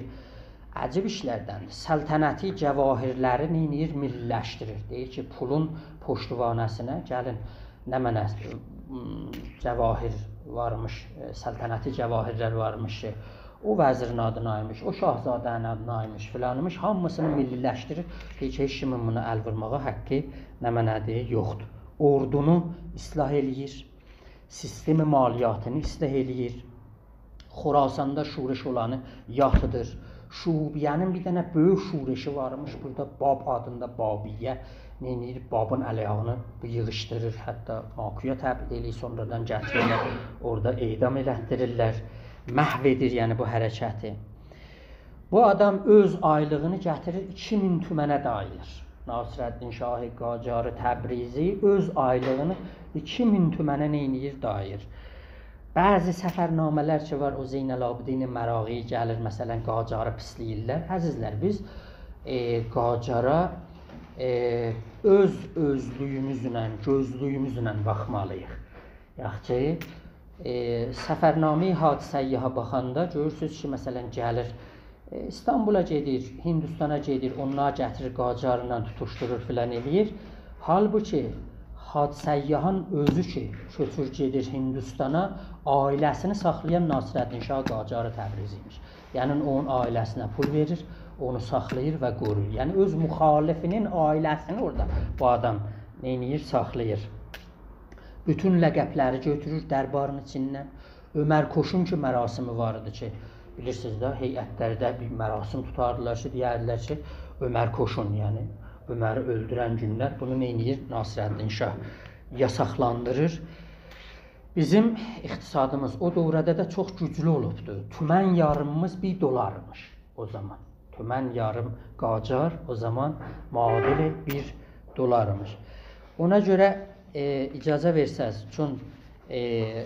عجیب ایشلردندیر. سلطنتی جواهرلری نئینیر؟ میللی‌لشدیریر. دئییر کی، پولون پشتوانه‌سینه گلین نمنه، م، جواهر وارمیش، ائ، سلطنتی جواهرلر وارمیش کی، او وزیرین آدینا ایمیش، او شاهزاده‌نین آدینا ایمیش، فلان ایمیش، هامیسینی میللی‌لشدیریر. دئییر کی، هئچ کیمین بونا ال وورماغا حاققی نمنه‌دیر؟ یوخدور. اوردونو اصلاح ائله‌ییر، سیستم مالیاتینی اصلاح ائله‌ییر. خراساندا شورش اولانی یاتیدیر. شعوبیه‌نین بیر دنه بؤیوک شورشی وارمیش. بورادا باب آدیندا بابیه نئینیر؟ بابین ال-آیاغینی بو ییغیشدیریر. حتی ماکویا تبعید ائله‌ییر، سونرادان گتیریرلر، اورادا اعدام ائلتدیریرلر. محو ائدیر، یعنی، بو حرکتی. بو آدام اؤز آیلیغینی گتیریر ایکی مین تومنه داییر. ناصرالدین شاه قاجار تبریزی اؤز آیلیغینی ایکی مین تومنه نئینیر؟ داییر. بعضی سفرنامه‌لر کی وار، او زین‌العابدین مراغی گلیر، مثلا، قاجاری پیسله‌ییرلر. عزیزلر، بیز، ائ، قاجارا، ائ، اؤز اؤزلویوموزله، گؤزلویوموزله باخمالی‌ییق. یاخشی، ائ، سفرنامه‌ی حاج سیاحا باخاندا گؤرورسونوز کی، مثلا، گلیر، ائ، استانبولا گئدیر، هندوستانا گئدیر، اونلاری گتیریر، قاجارلا توتوشدورور، فلان ائله‌ییر. حالبوکی حاج سیاحین اؤزو کی، کؤچور گئدیر هندوستانا، عائله‌سینی ساخلایان ناصرالدین شاه قاجار تبریزی ایمیش. یعنی، اونون عائله‌سینه پول وئریر، اونو ساخلاییر و قورویور. یعنی، اؤز مخالفینین عائله‌سینی اورادا بو آدام نئینیر؟ ساخلاییر. بوتون لقب‌لری گؤتورور دربارین ایچیندن. عمرکشون کی مراسمی وار ایدی کی، بیلیرسینیز ده، هیئت‌لرده بیر مراسم توتاردیلار کی، دئیردیلر کی، عمر کوشون، یعنی عمری اؤلدورن گونلر، بونو نئینیر؟ ناصرالدین شاه یاساقلاندیریر. بیزیم اقتصادیمیز او دوره‌ده ده چوخ گوجلو اولوبدو. تومن یاریمیمیز بیر دلارمیش او زامان. تومن یاریم قاجار او زامان معادل بیر دلارمیش. اونا گؤره، ائ، اجازه وئرسز، چون، ائ،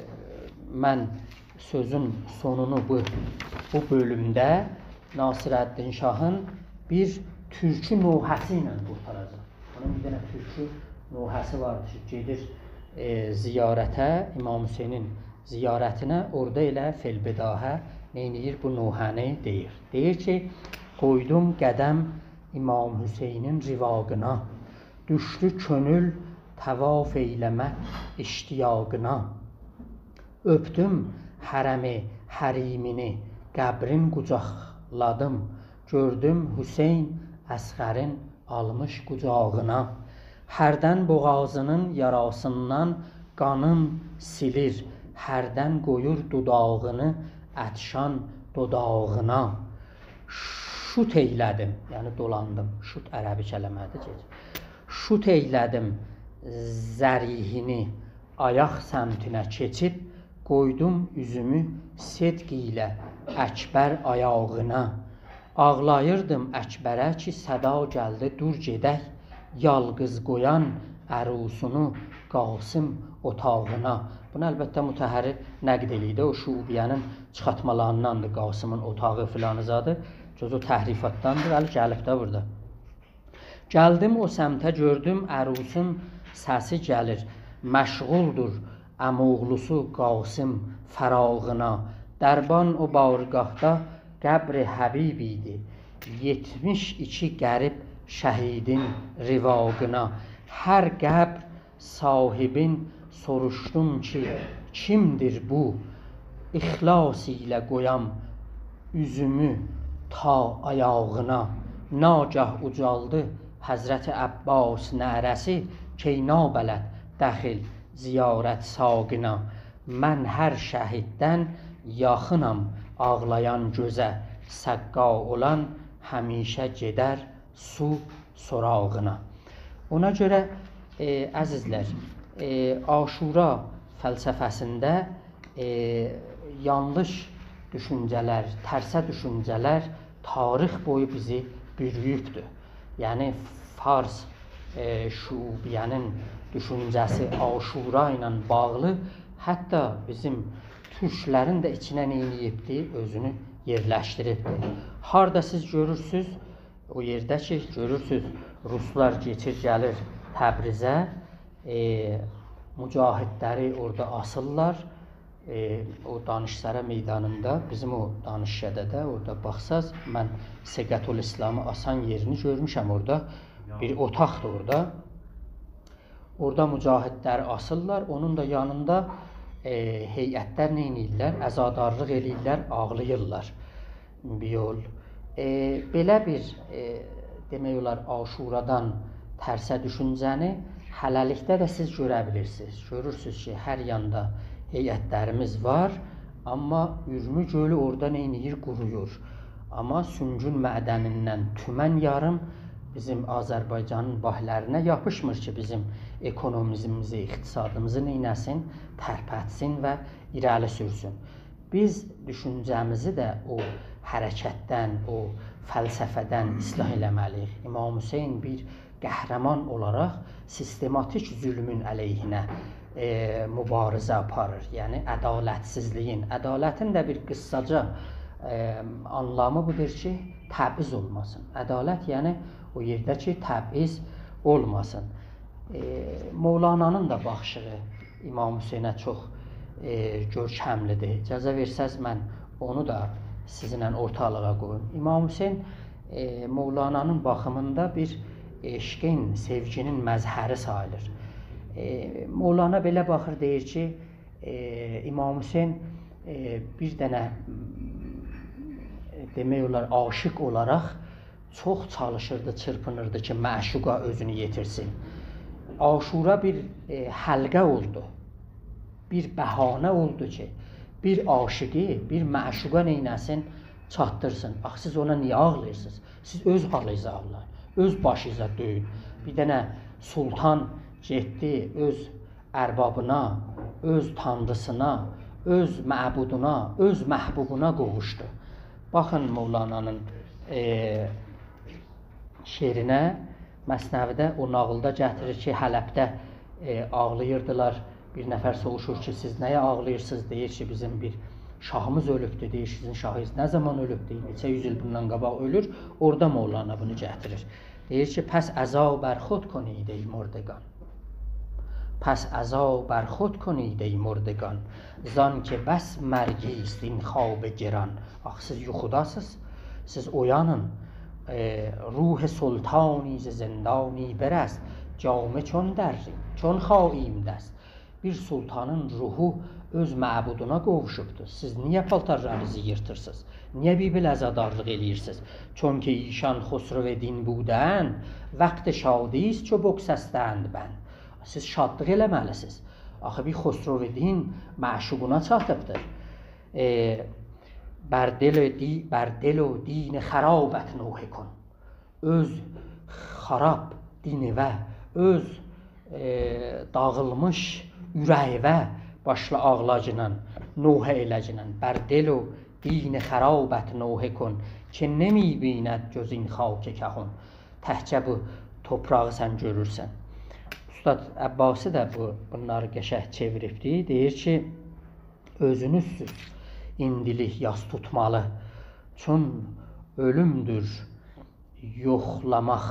من سؤزون سونونو بو، بو بؤلومده ناصرالدین شاهین بیر تورکو نوحه‌سی ایله قورتاراجاغام. اونون بیر دنه تورکو نوحه‌سی واردی کی، گئدیر، ائ، زیارته، امام حسینین زیارتینه، اورادا ائله فی‌البداهه نئینیر؟ بو نوحه‌نی دئییر. دئییر کی، «قویدوم قدم امام حسینین رواقینا، دوشدو کؤنول طواف ائیله‌مک اشتیاقینا. اؤپدوم حرم حریمینی، قبرین قوجاقلادیم، گؤردوم حسین اصغرین آلمیش قوجاغینا. هردن بوغازینین یاراسیندان قانین سیلیر، هردن قویور دوداغینی عطشان دوداغینا. شوط ائیله‌دیم»، یعنی دولاندیم. شوط عربی کلمه‌دیر، گئچ. «شوط ائیله‌دیم ضریحینی، آیاق سمتینه کئچیب، قویدوم اوزومو صدق ایله اکبر آیاغینا. آغلاییردیم اکبره کی، صدا گلدی، دور گئدک، یالقیز قویان عروسونو قاسم اوتاغینا.» بونو البته مطهری نقد ائله‌ییر ده، او شعوبیه‌نین چیخارتمالاریندان‌دیر، قاسمین اوتاغی فلانی زادی. جزو تحریفاتدان‌دیر، ولی گلیب ده بورادا. گلدیم او سمته، گؤردوم عروسون سسی گلیر، مشغولدور عم‌اوغلوسو قاسم فراقینا. دربان او بارگاهدا قبر حبیب ایدی، یئتمیش ایکی غریب شهیدین رواقینا. هر قبر صاحبین سوروشدوم کی، کیمدیر بو؟ اخلاص ایله قویام اوزومو تا آیاغینا. ناگاه اوجالدی حضرت عباس نعره‌سی، کئی نابلد دخیل زیارت ساقینا. من هر شهیددن یاخینام آغلایان گؤزه، سقا اولان همیشه گئدر سو سراغینا. اونا گؤره، ائ، عزیزلر، ائ، عاشورا فلسفه‌سینده، ائ، یانلیش دوشونجه‌لر، ترسه دوشونجه‌لر تاریخ بویو بیزی بورویوبدور. یعنی فارس، ائ، شعوبیه‌نین دوشونجه‌سی عاشورا ایله باغلی، حتی بیزیم تورکلرین ده ایچینه نئینییبدی؟ اؤزونو یئرلشدیریبدی. هاردا سیز گؤرورسوز، او یئرده کی، گؤرورسوز، روسلار کئچیر، گلیر تبریزه، ائ، مجاهدلری اورادا آسیرلار. ائ، او دانشسرا میدانیندا، بیزیم او دانشکده‌ده، اورادا باخساز، من صیغةالاسلامی آسان یئرینی گؤرموشم اورادا. بیر اوتاقدیر اورادا. اورادا مجاهدلری آسیرلار، اونون دا یانیندا، ائ، هیئتلر نئینیرلر؟ عزادارلیق ائله‌ییرلر، آغلاییرلار. بیر یول. ائ، بئله بیر، ائ، دئمک اولار، عاشورادان ترسه دوشونجه‌نی هله‌لیکده ده سیز گؤره بیلیرسینیز. گؤرورسوز کی، هر یاندا هیئتلریمیز وار، آمما اورمو گؤلو اورادا نئینییر؟ قورویور. آمما سونگون معدنیندن تومن یاریم بیزیم آذربایجانین بانکلرینه یاپیشمیر کی، بیزیم اکونومیمیزی، اقتصادیمیزی نئینه‌سین؟ ترپتسین و ایره‌لی سورسون. بیز دوشونجه‌میزی ده او حرکتدن، او فلسفه‌دن اصلاح ائله‌مه‌لی‌ییک. امام حسین بیر قهرمان اولاراق سیستماتیک ظلمون علیهینه، ائ، مبارزه آپاریر. یعنی عدالتسیزلیگین، عدالتین ده بیر قیساجا، ائ، آنلامی بودور کی، تبعیض اولماسین. عدالت، یعنی او یئرده کی، تبعیض اولماسین. ائ، مولانانین دا باخیشیغی امام حسینه چوخ، ائ، گؤرکملی‌دیر. اجازه وئرسز، من اونو دا سیزینله اورتالیغا قویوم. امام حسین، ائ، مولانانین باخیمیندا بیر عشقین، سئوگینین مظهری ساییلیر. ائ، مولانا بئله باخیر، دئییر کی، ائ، امام حسین، ائ، بیر دنه، م، دئمک اولار، عاشیق اولاراق چوخ چالیشیردی، چیرپینیردی کی، معشوقا اؤزونو یئتیرسین. عاشورا بیر، ائ، حلقه اولدو. بیر بهانه اولدو کی، بیر عاشیقی، بیر معشوقا نئینه‌سین، چاتدیرسین. آخی سیز اونا نییه آغلاییرسینیز؟ سیز اؤز حالینیزی آغلایین، اؤز باشینیزا دؤیون. بیر دنه سلطان گئتدی اؤز اربابینا، اؤز تانریسینا، اؤز معبودونا، اؤز محبوبونا قوووشدو. باخین مولانانین، ائ، شعرینه، مثنوی‌ده، او ناغیلدا گتیریر کی، حلبده، ائ، آغلاییردیلار. بیر نفر سوروشور کی، «سیز نه‌یه آغلاییرسینیز؟» دئییر کی، «بیزیم بیر شاهیمیز اؤلوبدور.» دئییر، «سیزین شاهینیز نه زامان اؤلوب؟» دئییر، «نئچه یوز ایل بوندان قاباق اؤلور.» اورادا مولانا بونو گتیریر. دئییر کی، «پس عزا بر خود کنید ای مردگان. پس عزا بر خود کنید ای مردگان، زان که بس مرگی است این خواب گران.» آخی سیز یوخوداسینیز، سیز اویانین. ائ، «روح سلطانی ز زندانی برست، جامه چون دریم، چون خاییم دست.» بیر سلطانین روحو اؤز معبودونا قوووشوبدور. سیز نییه پالتارلارینیزی ییرتیرسینیز؟ نییه بیر بئله عزادارلیق ائله‌ییرسینیز؟ «چون که ایشان خسرو دین بودند، وقت شادی است چو بگسستند بند.» سیز شادلیق ائله‌مه‌لیسینیز. آخی بیر خسرو دین معشوقونا چاتیبدیر. ائ، «بر دل و دی-، بر دل و دین خرابت نوحه کن.» اؤز خراب دینیوه، اؤز، ائ، داغیلمیش اوره‌ییوه باشلا آغلاجینان، نوحه ائله‌جینن. «بر دل و دین خرابت نوحه کن، که نمی‌بیند جز این خاک کهن.» تکجه بو تورپاغی سن گؤرورسن. اوستاد عباسی ده بو، بونلاری قشنگ چئویریبدی. دئییر کی، «اؤزونوزسوز ایندیلیک یاس توتمالی، چون اؤلومدور یوخلاماق،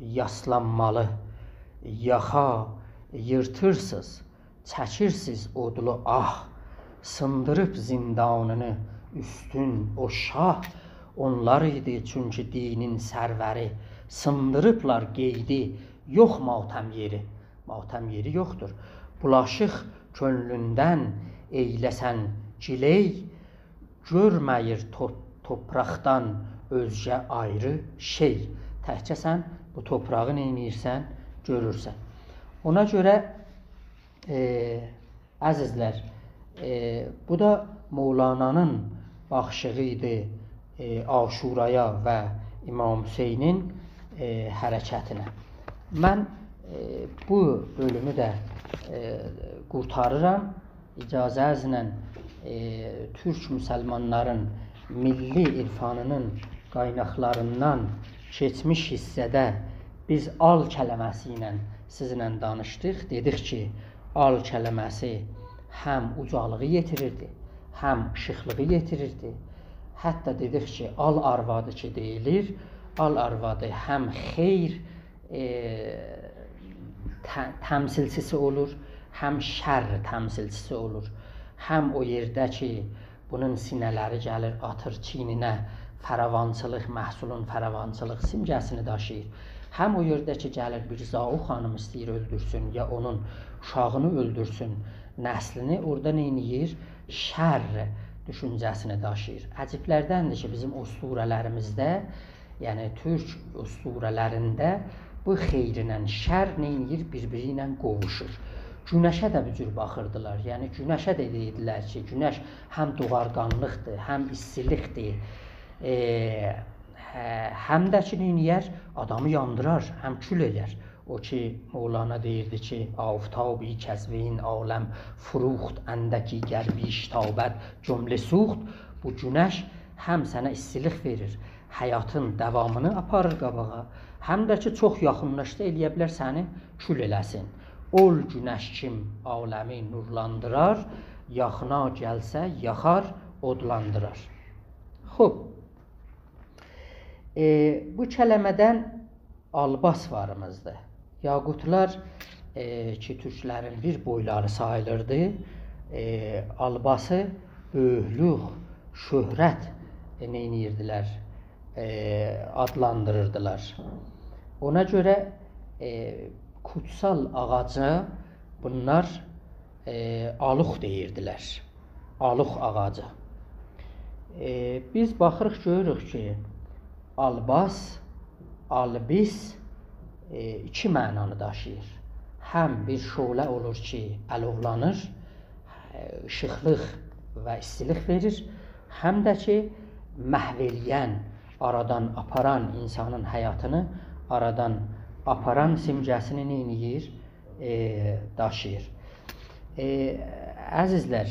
یاسلانمالی. یاخا ییرتیرسیز، چکیرسیز اودلو آه، سیندیریب زیندانینی اوستون او شاه. اونلار ایدی چونکی دینین سروری، سیندیریبلار قئیدی، یوخ ماتم یئری.» ماتم یئری یوخدور. «بولاشیق کؤنلوندن ائیله‌سن گیلئی، گؤرمه‌ییر تو-، تورپاقدان اؤزگه آیری شئی.» تکجه سن بو تورپاغی نئینیرسن؟ گؤرورسن. اونا گؤره، ائ، عزیزلر، ائ، بو دا مولانانین باخیشیغی ایدی، ائ، عاشورایا و امام حسینین، ائ، حرکتینه. من، ائ، بو بؤلومو ده، ائ، قورتاریرام. اجازه‌نیزله، ائ، تورک مسلمانلارین میللی عرفانینین قایناقلاریندان کئچمیش حیصه‌ده بیز «آل» کلمه‌سی ایله سیزینله دانیشدیق. دئدیک کی، آل کلمه‌سی هم اوجالیغی یئتیریردی، هم ایشیقلیغی یئتیریردی. حتی دئدیک کی، آل آروادی کی دئییلیر، آل آروادی هم خیر، ائ، ته-، تمثیلچیسی اولور، هم شر تمثیلچیسی اولور. هم او یئرده کی، بونون سینه‌لری گلیر، آتیر چیینینه، فراوانچیلیق، محصولون فراوانچیلیق سیمگه‌سینی داشیییر. هم او یئرده کی، گلیر بیر زاو خانیم ایسته‌ییر اؤلدورسون، یا اونون اوشاغینی اؤلدورسون، نسلینی، اورادا نئینیییر؟ شر دوشونجه‌سینی داشیییر. عجیبلردندیر کی، بیزیم اسطوره‌لریمیزده، یعنی تورک اسطوره‌لرینده بو خیرله شر نئینیییر؟ بیر-بیری ایله قوووشور. گونشه ده بو جور باخیردیلار. یعنی گونشه ده دئییردیلر کی، گونش هم دوغارقانلیقدیر، هم ایستیلیکدیر، ائ، هه، هم ده کی، نئینییر؟ آدامی یاندیرار، هم کول ائلر. او کی، مولانا دئییردی کی، «آفتابی کز وی این عالم فروخت، اندکی گر بیش تابد جمله سوخت.» بو گونش هم سنه ایستیلیک وئریر، حیاتین داوامینی آپاریر قاباغا، هم ده کی، چوخ یاخینلاشسا ائلیه بیلر سنی کول ائله‌سین. «اول گونش کیم عالمی نورلاندیرار، یاخینا گلسه یاخار، اودلاندیرار.» خوب. ائ، بو کلمه‌دن آلباس واریمیزدیر. یاقوتلار، ائ، کی، تورکلرین بیر بویلاری ساییلیردی. ائ، آلباسی بؤیوکلوک، شهرت، ائ، نئینیردیلر؟ ائ، آدلاندیریردیلار. اونا گؤره، ائ، کوتسال آغاجا بونلار، ائ، آلوخ دئییردیلر. آلوخ آغاجی. ائ، بیز باخیریق، گؤروروک کی، آلباس، آلبیس، ائ، ایکی معنانی داشیییر. هم بیر شعله اولور کی، آلوولانیر، ائ، ایشیقلیق و ایستیلیک وئریر، هم ده کی، محو ائله‌ین، آرادان آپاران، اینسانین حیاتینی آرادان آپاران سیمگه‌سینی نئینیییر؟ ائ، داشیییر. ائ، عزیزلر،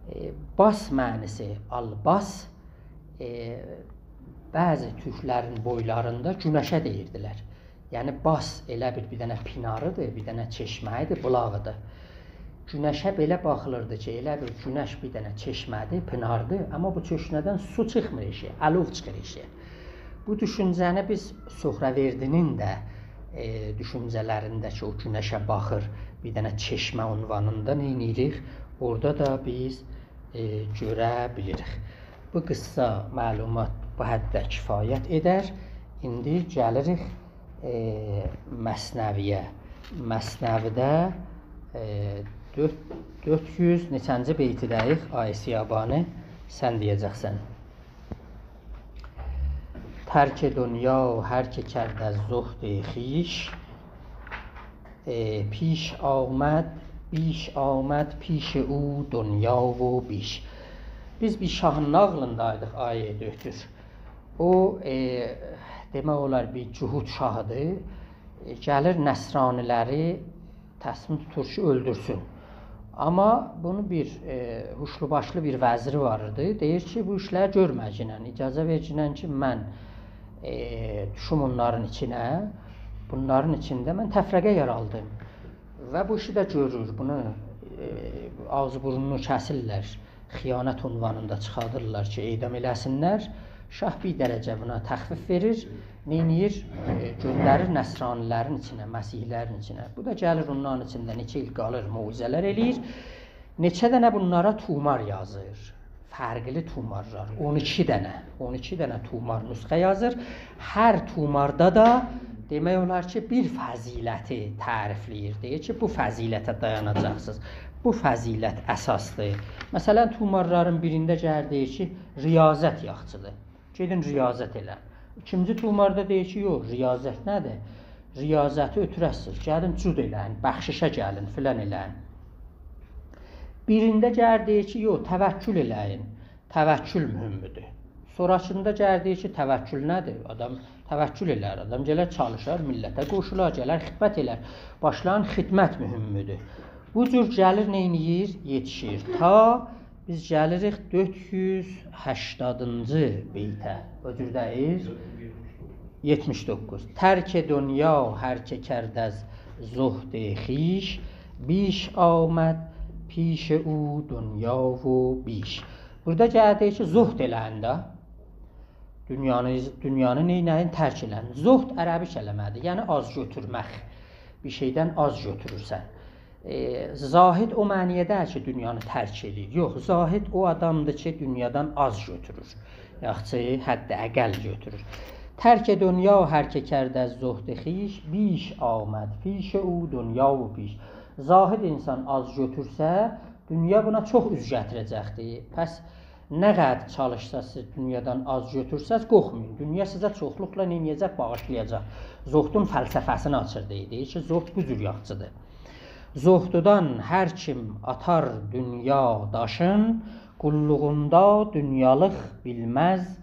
ائ، باس معنی‌سی، آلباس، ائ، بعضی تورکلرین بویلاریندا گونشه دئییردیلر. یعنی باس ائله بیر، بیر دنه پیناریدیر، بیر دنه چشمه‌ییدیر، بولاغیدیر. گونشه بئله باخیلیردی کی، ائله بیل گونش بیر دنه چشمه‌دیر، پیناردیر، آمما بو چشمه‌دن سو چیخمیر ائشیگه، آلوو چیخیر ائشیگه. بو دوشونجه‌نی بیز سهروردی‌نین ده، ائ، دوشونجه‌لرینده کی، او گونشه باخیر، بیر دنه چشمه عنوانیندا نئینیریک؟ اورادا دا بیز، ائ، گؤره بیلیریک. بو قیسا معلومات بو حدده کفایت ائدر. ایندی گلیریک، ائ، مثنوی‌یه. مثنوی‌ده، ائ، دؤرد، دؤرد یوز نئچه‌نجی بیتی‌ده‌ییک، آقای سیابانی، سن دئیه‌جکسن. ترک دنیا هر که کرد از زهد خویش، ائ، پیش آمد، بیش آمد پیش او دنیا و بیش. بیز بیر شاهین ناغیلیندایدیق، آقای دکتر. او، ائ، دئمک اولار، بیر جهود شاهیدیر. ائ، گلیر نصرانی‌لری تصمیم توتور کی، اؤلدورسون. آمما بونو بیر، ائ، هوشلو باشلی بیر وزیری وار ایدی. دئییر کی، بو ایشلری گؤرمه‌گینن، اجازه وئرگینن کی، من، ائ، دوشوم اونلارین ایچینه، بونلارین ایچینده من تفرقه یارالدیم. و بو ایشی ده گؤرور، بونو، ائ، آغزی بورنونو کسیرلر، خیانت عنوانیندا چیخاردیرلار کی، اعدام ائله‌سینلر. شاه بیر درجه بونا تخفیف وئریر، نئینیر؟ ائ، گؤندریر نصرانی‌لرین ایچینه، مسیحی‌لرین ایچینه. بو دا گلیر اونلارین ایچینده نئچه ایل قالیر، موعظه‌لر ائله‌ییر. نئچه دنه بونلارا طومار یازیر. فرقلی طومارلار، اون ایکی دنه، اون ایکی دنه طومار نسخه یازیر. هر طوماردا دا دئمک اولار کی، بیر فضیلتی تعریفله‌ییر. دئییر کی، بو فضیلته دایاناجاقسینیز. بو فضیلت اساسدیر. مثلا، طومارلارین بیرینده گلیر دئییر کی، ریاضت یاخشیدیر. گئدین ریاضت ائله‌یین. ایکینجی طوماردا دئییر کی، یوخ، ریاضت نه‌دیر؟ ریاضتی اؤتوره‌سینیز، گلین جود ائله‌یین، بخششه گلین، فلان ائله‌یین. بیرینده گلیر دئییر کی، یوخ، توکل ائله‌یین، توکل مهمدور. سونراکیندا گلیر دئییر کی، توکل نه‌دیر؟ آدام توکل ائلر، آدام گلر چالیشار، میللته قوشولار، گلر خدمت ائلر. باشلایین خدمت مهمدور. بو جور گلیر، نئینیر؟ یئتیشیر. تا بیز گلیریک دؤرد یوز هشتادینجی بیته. او جور دئییل؟ یئتمیش دوققوز. ترک دنیا هر که کرد از زهد خویش، بیش آمد پیش او دنیا و بیش. بورادا گلدی کی، زهد ائله‌یین ده. دونیانی، دونیانی نئینه‌یین؟ ترک ائله‌یین. زهد عربی کلمه‌دیر، یعنی آز گؤتورمک. بیر شئیدن آز گؤتورورسن. ائ، زاهد او معنی‌یه دئییل کی، دونیانی ترک ائله‌ییر. یوخ، زاهد او آدامدیر کی، دونیادان آز گؤتورور. یاخشی، حداقل گؤتورور. ترک دنیا هر که کرد از زهد خویش، بیش آمد پیش او دنیا و بیش. زاهد اینسان آز گؤتورسه، دونیا بونا چوخ اوز گتیره‌جکدیر. پس نه قدر چالیشساز، سیز دونیادان آز گؤتورسز، قورخمایین. دونیا سیزه چوخلوقلا نئینیه‌جک؟ باغیشلایاجاق. زهدون فلسفه‌سینی آچیر، دئییر. دئییر کی، زهد بو جور یاخشیدیر. زهددان هر کیم آتار دونیا داشین، قوللوغوندا دونیالیق بیلمز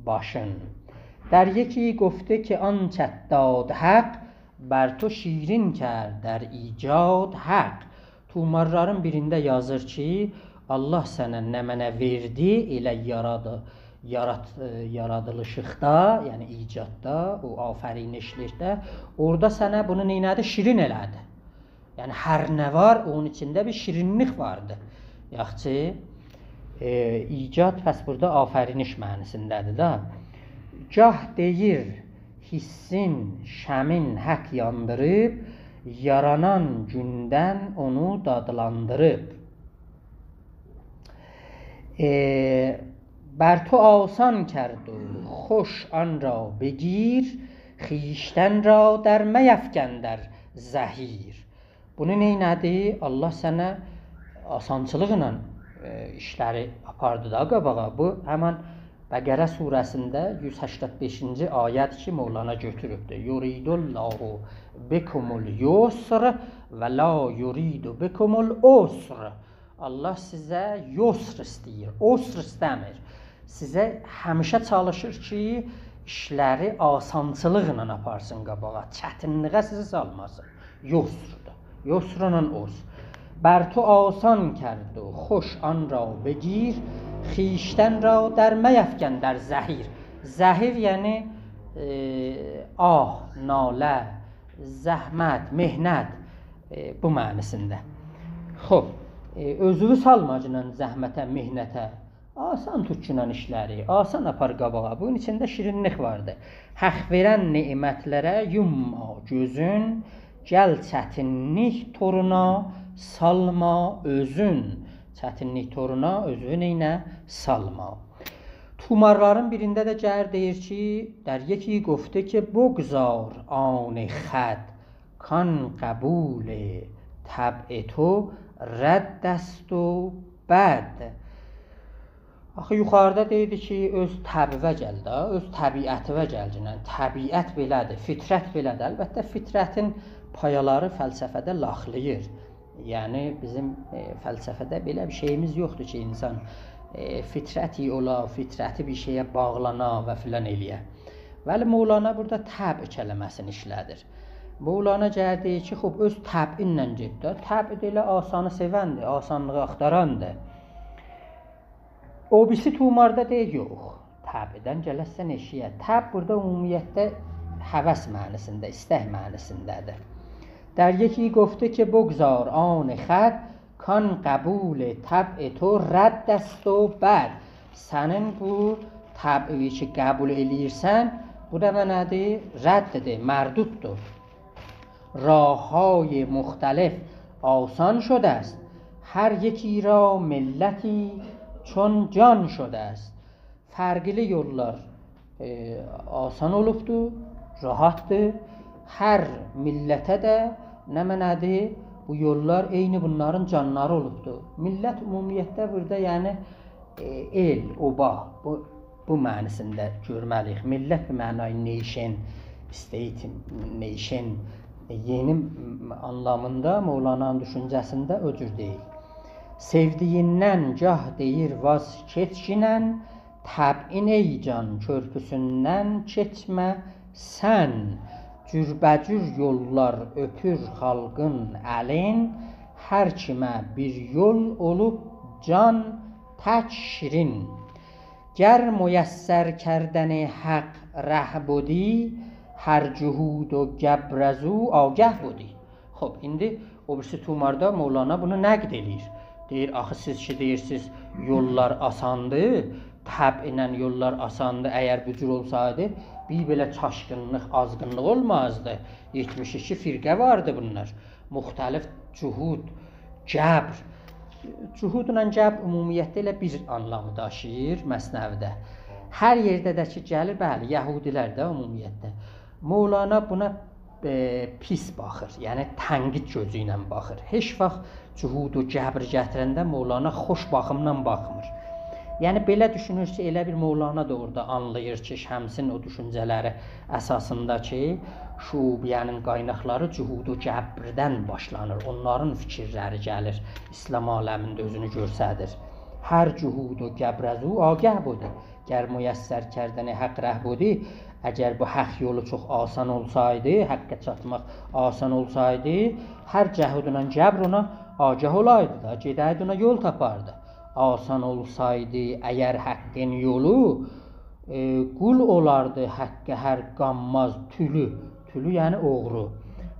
باشین. در یکی گفته که آنچت داد حق، بر تو شیرین کرد در ایجاد حق. طومارلارین بیرینده یازیر کی، الله سنه نمنه وئردی، ائله یارادی-، یارات-، ائ، یارادیلیشیقدا، یعنی ایجاددا، او آفرینشلیکده، اورادا سنه بونو نئینه‌دی؟ شیرین ائله‌دی. یعنی هر نه وار، اونون ایچینده بیر شیرینلیک واردی. یاخشی، ائ، ایجاد پس بورادا آفرینش معنی‌سینده‌دیر ده. گاه دئییر، حسین، شمعین حق یاندیریب، یارانان گوندن اونو دادلاندیریب. ائ، بر تو آسان کرد و خوش آن را بگیر، خویشتن را در میفکن در زحیر. بونو نئینه‌دی؟ الله سنه آسانچیلیقلا، ائ، ایشلری آپاردی دا قاباغا. بو همین بقره سوره‌سینده یوز هشتاد بئشینجی آیه‌دیر کی، مولانا گؤتوروبدور. «یرید الله بکم الیسر و لا یرید بکم العسر.» الله سیزه یسر ایسته‌ییر، عسر ایسته‌میر. سیزه همیشه چالیشیر کی، ایشلری آسانچیلیقلا آپارسین قاباغا، چتینلیگه سیزی سالماسین. یسردور. یسرونون عسر. بر تو آسان کرد و خوش آن را بگیر، خویشتن را در میفکن در زحیر. زحیر یعنی، ائ، آه، ناله، زحمت، محنت، ائ، بو معنی‌سینده. خوب، ائ، اؤزووو سالماگینان زحمته، محنته. آسان توتگینان ایشلری، آسان آپار قاباغا. بونون ایچینده شیرینلیک واردی. حق وئرن نعمتلره یومما گؤزون، گل چتینلیک تورونا سالما اؤزون. چتینلیک تورونا اؤزووو نئینه؟ سالما. طومارلارین بیرینده ده گلیر دئییر کی، در یکی گفته که بگذار آن خود، کان قبول طبع تو رد است و بد. آخی یوخاریدا دئییردی کی، اؤز طبعیوه گل ده، اؤز طبیعتیوه گل، یعنی طبیعت بئله‌دیر، فطرت بئله‌دیر. البته فطرتین پایالاری فلسفه‌ده لاخلاییر. یعنی بیزیم، ائ، فلسفه‌ده بئله بیر شئییمیز یوخدور کی، اینسان، ائ، فطرتی اولا، فطرتی بیر شئیه باغلانا و فلان ائله‌یه. ولی مولانا بورادا طبع کلمه‌سینی ایشله‌دیر. مولانا گلیر دئییر کی، خوب، اؤز طبعینله گئت ده. طبع ده ائله آسانی سئوندیر، آسانلیغی آختاراندیر. او بیریسی طوماردا دئییر، یوخ. طبعدن گله‌سن ائشییه. طبع بورادا عمومیتده هوس معنی‌سینده، ایستک معنی‌سینده‌دیر. در یکی گفته که بگذار آن خود، کان قبول طبع تو رد است و بد. سنین بو طبعیوی کی قبول ائله‌ییرسن، بو دا نمنه‌دیر؟ رددیر، مردوددور. راه‌های مختلف آسان شده است، هر یکی را ملتی چون جان شده است. فرقلی یوللار، ائ، آسان اولوبدور، راحتدیر. هر میللته ده نمنه‌دیر؟ بو یوللار عینی بونلارین جانلاری اولوبدور. میللت عمومیتده بورادا، یعنی، ائ، ائل، اوبا، بو، بو معنی‌سینده گؤرمه‌لی‌ییک. میللت به معنای nation، state، nation، ائ، یئنی م-، آنلامیندا مولانانین دوشونجه‌سینده او جور دئییل. سئودیییندن گاه دئییر واز کئچگینن، طبعین ای جان کؤرپوسوندن کئچمه سن. جوربه‌جور یوللار اؤپور خالقین الین، هر کیمه بیر یول اولوب جان تک شیرین. گر میسر کردن حق ره بدی، هر جهود و گبر از او آگه بدی. خوب، ایندی او بیریسی طوماردا مولانا بونو نقد ائله‌ییر. دئییر، آخی سیز کی دئییرسینیز، یوللار آساندیر، طبعینن یوللار آساندیر، اگر بو جور اولسایدی، بیر بئله چاشقینلیق، آزغینلیق اولمازدی. یئتمیش ایکی فرقه واردی بونلار. مختلف جهود، گبر. جهودلا گبر عمومیتده ائله بیر آنلامی داشیییر مثنویده. هر یئرده ده کی گلیر، بلی، یهودی‌لر ده عمومیتده. مولانا بونا، ائ، پیس باخیر، یعنی تنقید گؤزو ایله باخیر. هئچ واخت جهود و گبر گتیرنده مولانا خوش باخیمدان باخمیر. یعنی بئله دوشونور کی، ائله بیل مولانا دا اورادا آنلاییر کی، شمسین او دوشونجه‌لری اساسیندا کی، شعوبیه‌نین قایناقلاری جهود و گبردن باشلانیر. اونلارین فیکیرلری گلیر، اسلام عالمینده اؤزونو گؤستریر. هر جهود و گبر از او آگه بدی. گر میسر کردن حق ره بدی، اگر بو حق یولو چوخ آسان اولسایدی، حقه چاتماق آسان اولسایدی، هر جهودلا گبر اونا آگاه اولایدی دا، گئده‌یدی اونا یول تاپاردی. آسان اولسایدی اگر حقین یولو، ائ، قول اولاردی حقه هر قانماز تولو. تولو یعنی اوغرو.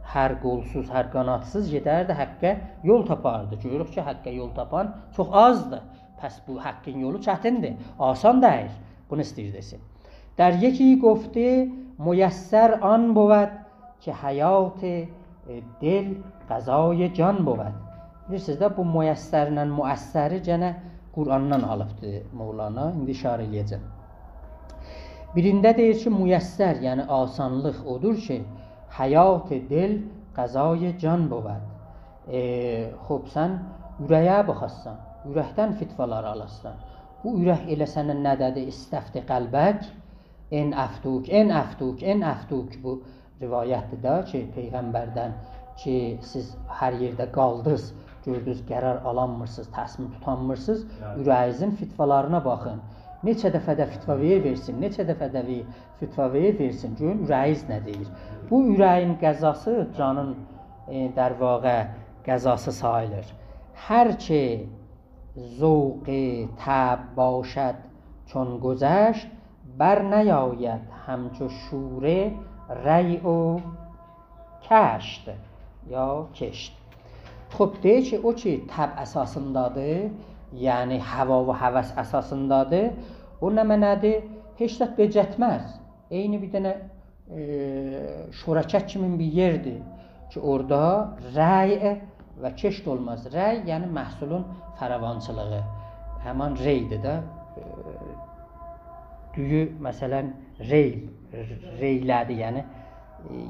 هر قولسوز، هر قانادسیز گئدردی حقه یول تاپاردی. گؤروروک کی، حقه یول تاپان چوخ آزدیر. پس بو حقین یولو چتیندیر، آسان دئییل. بونو ایسته‌ییر دئسین. در یکی گفته میسر آن بود که حیات، ائ، دل غذای جان بود. بیلیرسینیز ده، بو میسرله مؤثری گئنه قرآندان آلیبدی مولانا. ایندی اشاره ائله‌یه‌جم. بیرینده دئییر کی، میسر، یعنی آسانلیق اودور کی، حیات دل غذای جان بود. ائ، خوب، سن اوره‌یه باخاسان، اورکدن فتوالار آلاسان. بو اورک ائله سنه نه دئدی؟ استفت قلبک، ان افتوک، ان افتوک، ان افتوک. بو روایتدیر ده کی، پیغمبردن کی، سیز هر یئرده قالدینیز، گؤردونوز، قرار آلانمیرسینیز، تصمیم توتانمیرسینیز، بلی. اوره‌یینیزین فتوالارینا باخین. نئچه دفعه ده فتوا وئر وئرسین، نئچه دفعه ده وئ-، فتوا وئر وئرسین، گؤرون اوره‌یینیز نه دئییر. بو اوره‌یین غذاسی جانین، ائ، در واقع غذاسی ساییلیر. هر که ذوق طبع باشد چون گذشت، برنیاید همچو شوره ریع و کشت، یا کشت. خوب، دئییر کی، او کی طبع اساسیندادیر، یعنی هوا و هوس اساسیندادیر، او نمنه‌دیر؟ هئچ زاد بئجتمز. عینی بیر دنه، ائ، شورکک کیمین بیر یئردیر کی، اورادا ریع و کشت اولماز. ریع، یعنی محصولون فراوانچیلیغی. همان ری‌دیر ده، ائ، دویو، مثلا، ری، ری‌له‌دی، یعنی، ائ،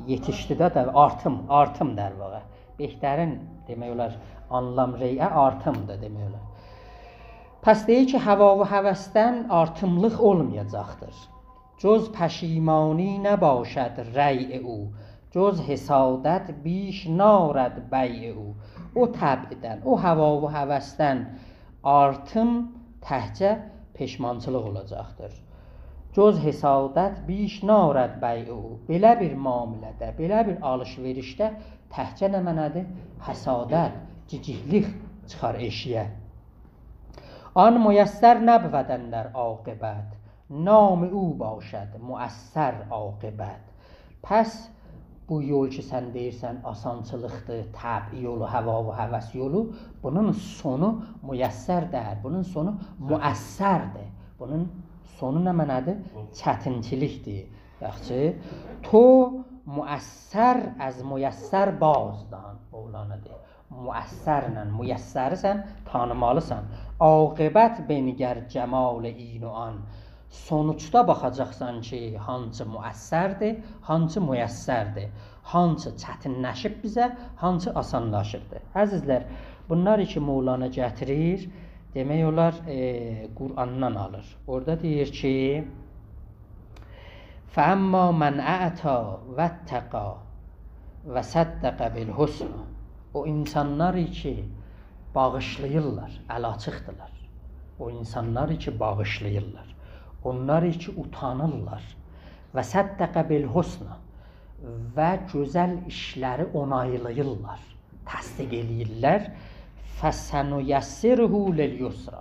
یئتیشدی ده، ده آرتیم، آرتیم در واقع. بهترین، دئمک اولار، آنلام ریعه آرتیمدیر، دئمک اولار. پس دئییر کی، هوا و هوسدن آرتیملیق اولمایاجاقدیر. جز پشیمانی نباشد ریع او، جز حسادت بیش نارد بیع او. او طبعدن، او هوا و هوسدن آرتیم تکجه پشیمانچیلیق اولاجاقدیر. جز حسادت بیش نارد بیع او. بئله بیر معامله‌ده، بئله بیر آلیش-وئریشده تکجه نمنه‌دیر؟ حسادت، گیجیکلیک چیخار ائشییه. آن میسر نبود اندر عاقبت، نام او باشد معسر عاقبت. پس بو یول کی، سن دئییرسن، آسانچیلیقدیر، طبع یولو، هوا و هوس یولو، بونون سونو میسر دئییل، بونون سونو معسردیر. بونون سونو نمنه‌دیر؟ چتینچیلیکدیر. یاخشی. تو معسر از میسر بازدان، مولانا دئییر. معسرله میسری سن تانیمالیسان. عاقبت بنگر جمال این و آن. سونوجدا باخاجاقسان کی، هانسی معسردیر، هانسی میسردیر. هانسی چتینلشیب بیزه، هانسی آسانلاشیبدیر. عزیزلر، بونلار کی، مولانا گتیریر، دئمک اولار، ائ، قرآندان آلیر. اورادا دئییر کی، فاما من اعطی واتقی وصدق بالحسنی. او اینسانلار کی، باغیشلاییرلار، ال آچیقدیرلار. او اینسانلار کی، باغیشلاییرلار. اونلار کی، اوتانیرلار. وصدق بالحسنی و گؤزل ایشلری اونایلاییرلار، تصدیق ائله‌ییرلر. فسنیسره للیسری.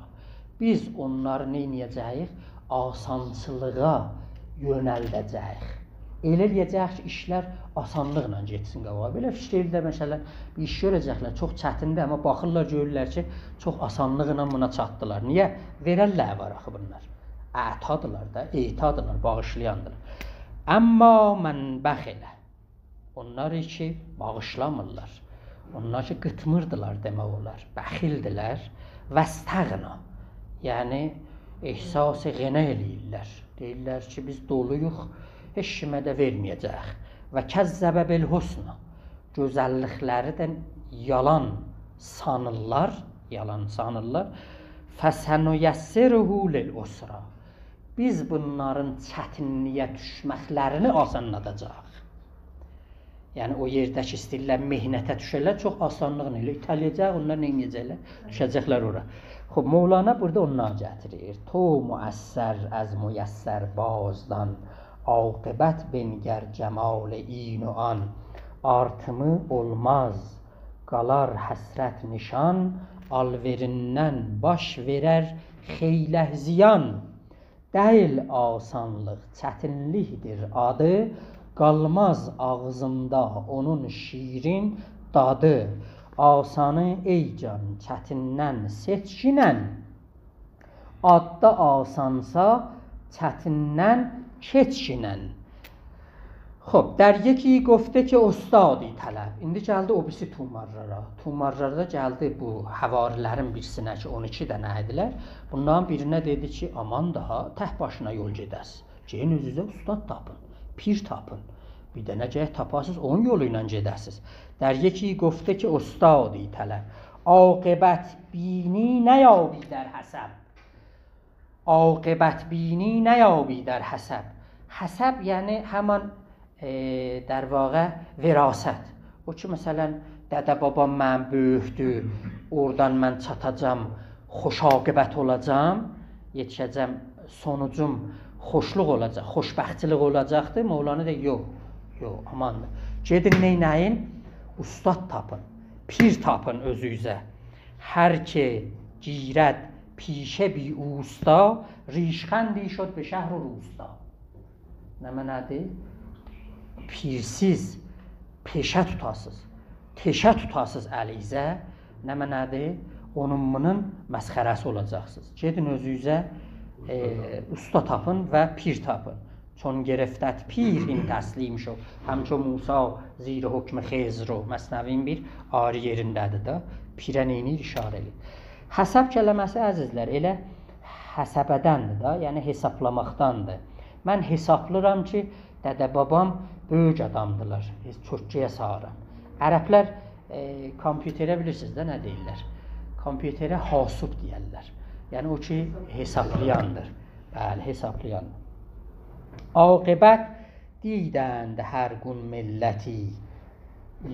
بیز اونلاری نئینیه‌جه‌ییک؟ آسانچیلیغا یؤنلده‌جه‌ییک. ائله ائله‌یه‌جه‌ییک کی، ایشلر آسانلیقلا گئتسین قاباغا. بئله فیکیر ائله ده، مثلا، بیر ایش گؤره‌جکلر، چوخ چتیندیر، آمما باخیرلار، گؤرورلر کی، چوخ آسانلیقلا بونا چاتدیلار. نییه؟ وئرنلر وار آخی بونلار. اعطادیلار دا، اعطادیلار، باغیشلایاندیلار. اما من بخل، اونلار کی، باغیشلامیرلار. اونلار کی، قیتمیردیلار، دئمک اولار. بخیلدیلر. واستغنی. یعنی، احساس غنا ائله‌ییرلر. دئییرلر کی، بیز دولویوق، هئچ کیمه ده وئرمه‌یه‌جه‌ییک. وکذب بالحسنی. گؤزللیکلری ده یالان سانیرلار، یالان سانیرلار. فسنیسره للعسری. بیز بونلارین چتینلییه دوشمکلرینی آسانلاداجاغیق. یعنی، او یئرده کی، ایسته‌ییرلر محنته دوشه‌لر، چوخ آسانلیقلا ائله ایته‌له‌یه‌جک، اونلار نئینیه‌جکلر؟ دوشه‌جکلر اورا. خوب، مولانا بورادا اوندان گتیریر. تو معسر از میسر بازدان، عاقبت بنگر جمال این و آن. آرتیمی اولماز، قالار حسرت نشان، آلوئریندن باش وئرر خیلک زیان. دئییل آسانلیق، چتینلیکدیر آدی، قالماز آغزیندا اونون شیرین دادی. آسانی، ای جان، چتیندن سئچگینن، آتدا آسانسا، چتیندن کئچگینن. خوب، در یکی گفته که استادی طلب. ایندی گلدی او بیریسی طومارلارا. طومارلاردا گلدی بو حواری‌لرین بیریسینه کی، اون ایکی دنه ایدیلر. بونلارین بیرینه دئدی کی، آمان داها تک باشینا یول گئده‌سیز. گئدین اؤزونوزه استاد تاپین، پیر تاپین. بیر دنه گرک تاپاسیز، اونون یولو ایله گئده‌سیز. در یکی گفته که استادی طلب، عاقبت‌بینی نیابی در حسب. عاقبت‌بینی نیابی در حسب. حسب، یعنی همان، ائ، در واقع، وراثت. او کی، مثلا، دده بابام منیم بؤیوکدور، اورادان من چاتاجاغام، خوش عاقبت اولاجاغام، یئتیشه‌جم، سونوجوم خوشلوق اولاجاق، خوشبختلیک اولاجاقدیر. مولانا دئییر: «یوخ، یوخ، آماندیر. گئدین، نئینه‌یین؟ اوستاد تاپین، پیر تاپین اؤزونوزه. هر که گیرد پیشه بی اوستا، ریشخندی شد به شهر و روستا.» نمنه‌دیر؟ پیرسیز پیشه توتاسیز، تئشه توتاسیز الینیزه، نمنه‌دیر؟ اونون بونون مسخره‌سی اولاجاقسینیز. گئدین اؤزونوزه، ائ، اوستا تاپین و پیر تاپین. «چون گرفتت پیر هین تسلیم شو، همچو موسی زیر حکم خضر رو.» مثنوی‌نین بیر آیری یئرینده‌دیر ده. پیره نئینیر؟ اشاره ائله‌ییر. حسب کلمه‌سی، عزیزلر، ائله حسبه‌دندیر ده، یعنی حسابلاماقداندیر. من حسابلاییرام کی، دده-بابام بؤیوک آدامدیلار، هئچ چؤرتکه‌یه سالیرام. عربلر، ائ، کامپیوتره بیلیرسینیز ده نه دئییرلر؟ کامپیوتره حاسوب دئیرلر. یعنی او کی، حسابلایاندیر. بلی، حسابلایاندیر. «عاقبت دیدند هر گون ملتی،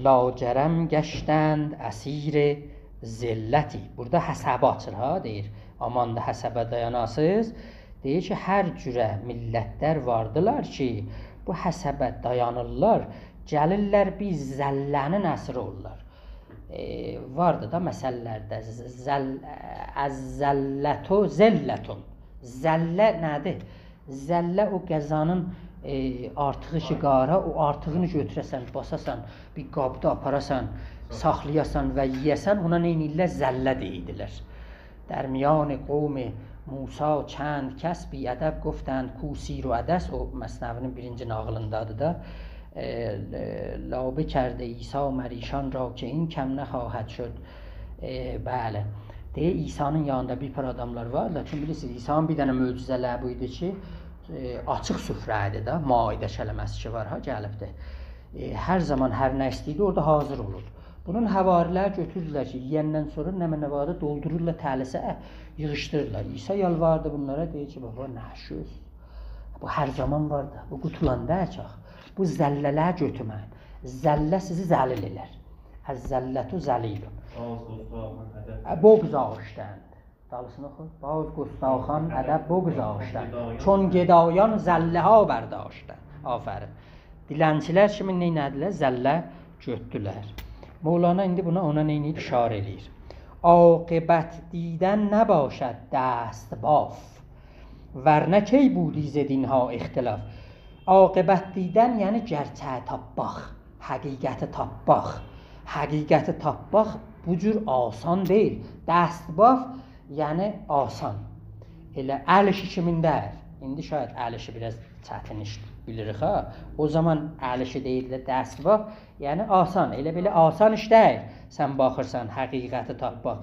لاجرم گشتند اسیر ذلتی.» بورادا حسبی آچیر ها، دئییر: «آماندیر حسبه دایاناسیز.» دئییر کی، هر جوره میللتلر واردیلار کی، بو حسبه دایانیرلار، گلیرلر بیر ذله‌نین اسیری اولورلار. ائ، واردی دا مثل‌لرده، ذل-، الذلة ذلة. ذله نه‌دیر؟ ذله او غذانین، ائ، آرتیغی کی قارا، او آرتیغینی گؤتوره‌سن، باساسان، بیر قابدا آپاراسان، ساخلایاسان و یئیه‌سن، اونا نه ائدیرلر؟ ذله دئییرلر. «در میان قوم موسی چند کس، بی‌ادب گفتند کو سیر و عدس.» او مثنوی‌نین بیرینجی ناغیلیندادیر دا. ائ، ائ، «لابه کرد عیسی مر ایشان را، که این کم نخواهد شد.» ائ، بلی. دئییر، عیسی‌نین یانیندا بیر پارا آداملار واردیلار. چونکی بیلیرسینیز، عیسی‌نین بیر دنه معجزه‌لری بو ایدی کی، ائ، آچیق سفره ایدی ده، مائده کلمه‌سی کی وار ها، گلیبدیر. ائ، هر زامان هر نه ایسته‌ییردی، اورادا حاضر اولوردو. بونون حواری‌لری گؤتوروردولر کی، یئیندن سونرا نمنه واردی، دولدورورلار تلیسه، ییغیشدیریرلار. عیسی یالواردی بونلارا، دئییر کی، «بابا، نه شؤز؟ بو هر زامان وار دا، بو قوتولان دئییل آخی. بو ذله‌لری گؤتورمه‌یین. ذله سیزی ذلیل ائلر. الذلة ذلیل.» باز گستاخان ادب. ائ، بگذاشتند. دالیسینی اوخو. «باز گستاخان ادب بگذاشتند، چون گدایان ذله‌ها برداشتند.» آفرین. دیلنچی‌لر کیمی نئینه‌دیلر؟ ذله گؤتدولر. مولانا ایندی بونا، اونا نئینیر؟ اشاره ائله‌ییر. «عاقبت دیدن نباشد دست باف، ورنه کی بودی ز دین‌ها اختلاف.» عاقبت دیدن، یعنی گئرچه‌یی تاپماق، حقیقتی تاپماق. حقیقتی تاپماق بو جور آسان دئییل. دست باف، یعنی آسان. ائله ال ایشی کیمین دئییل. ایندی شاید ال ایشی بیر آز چتین ایش بیلیریک ها. او زامان ال ایشی دئییردیلر، دست باف، یعنی آسان. ائله بئله آسان ایش دئییل. سن باخیرسان حقیقتی تاپماق.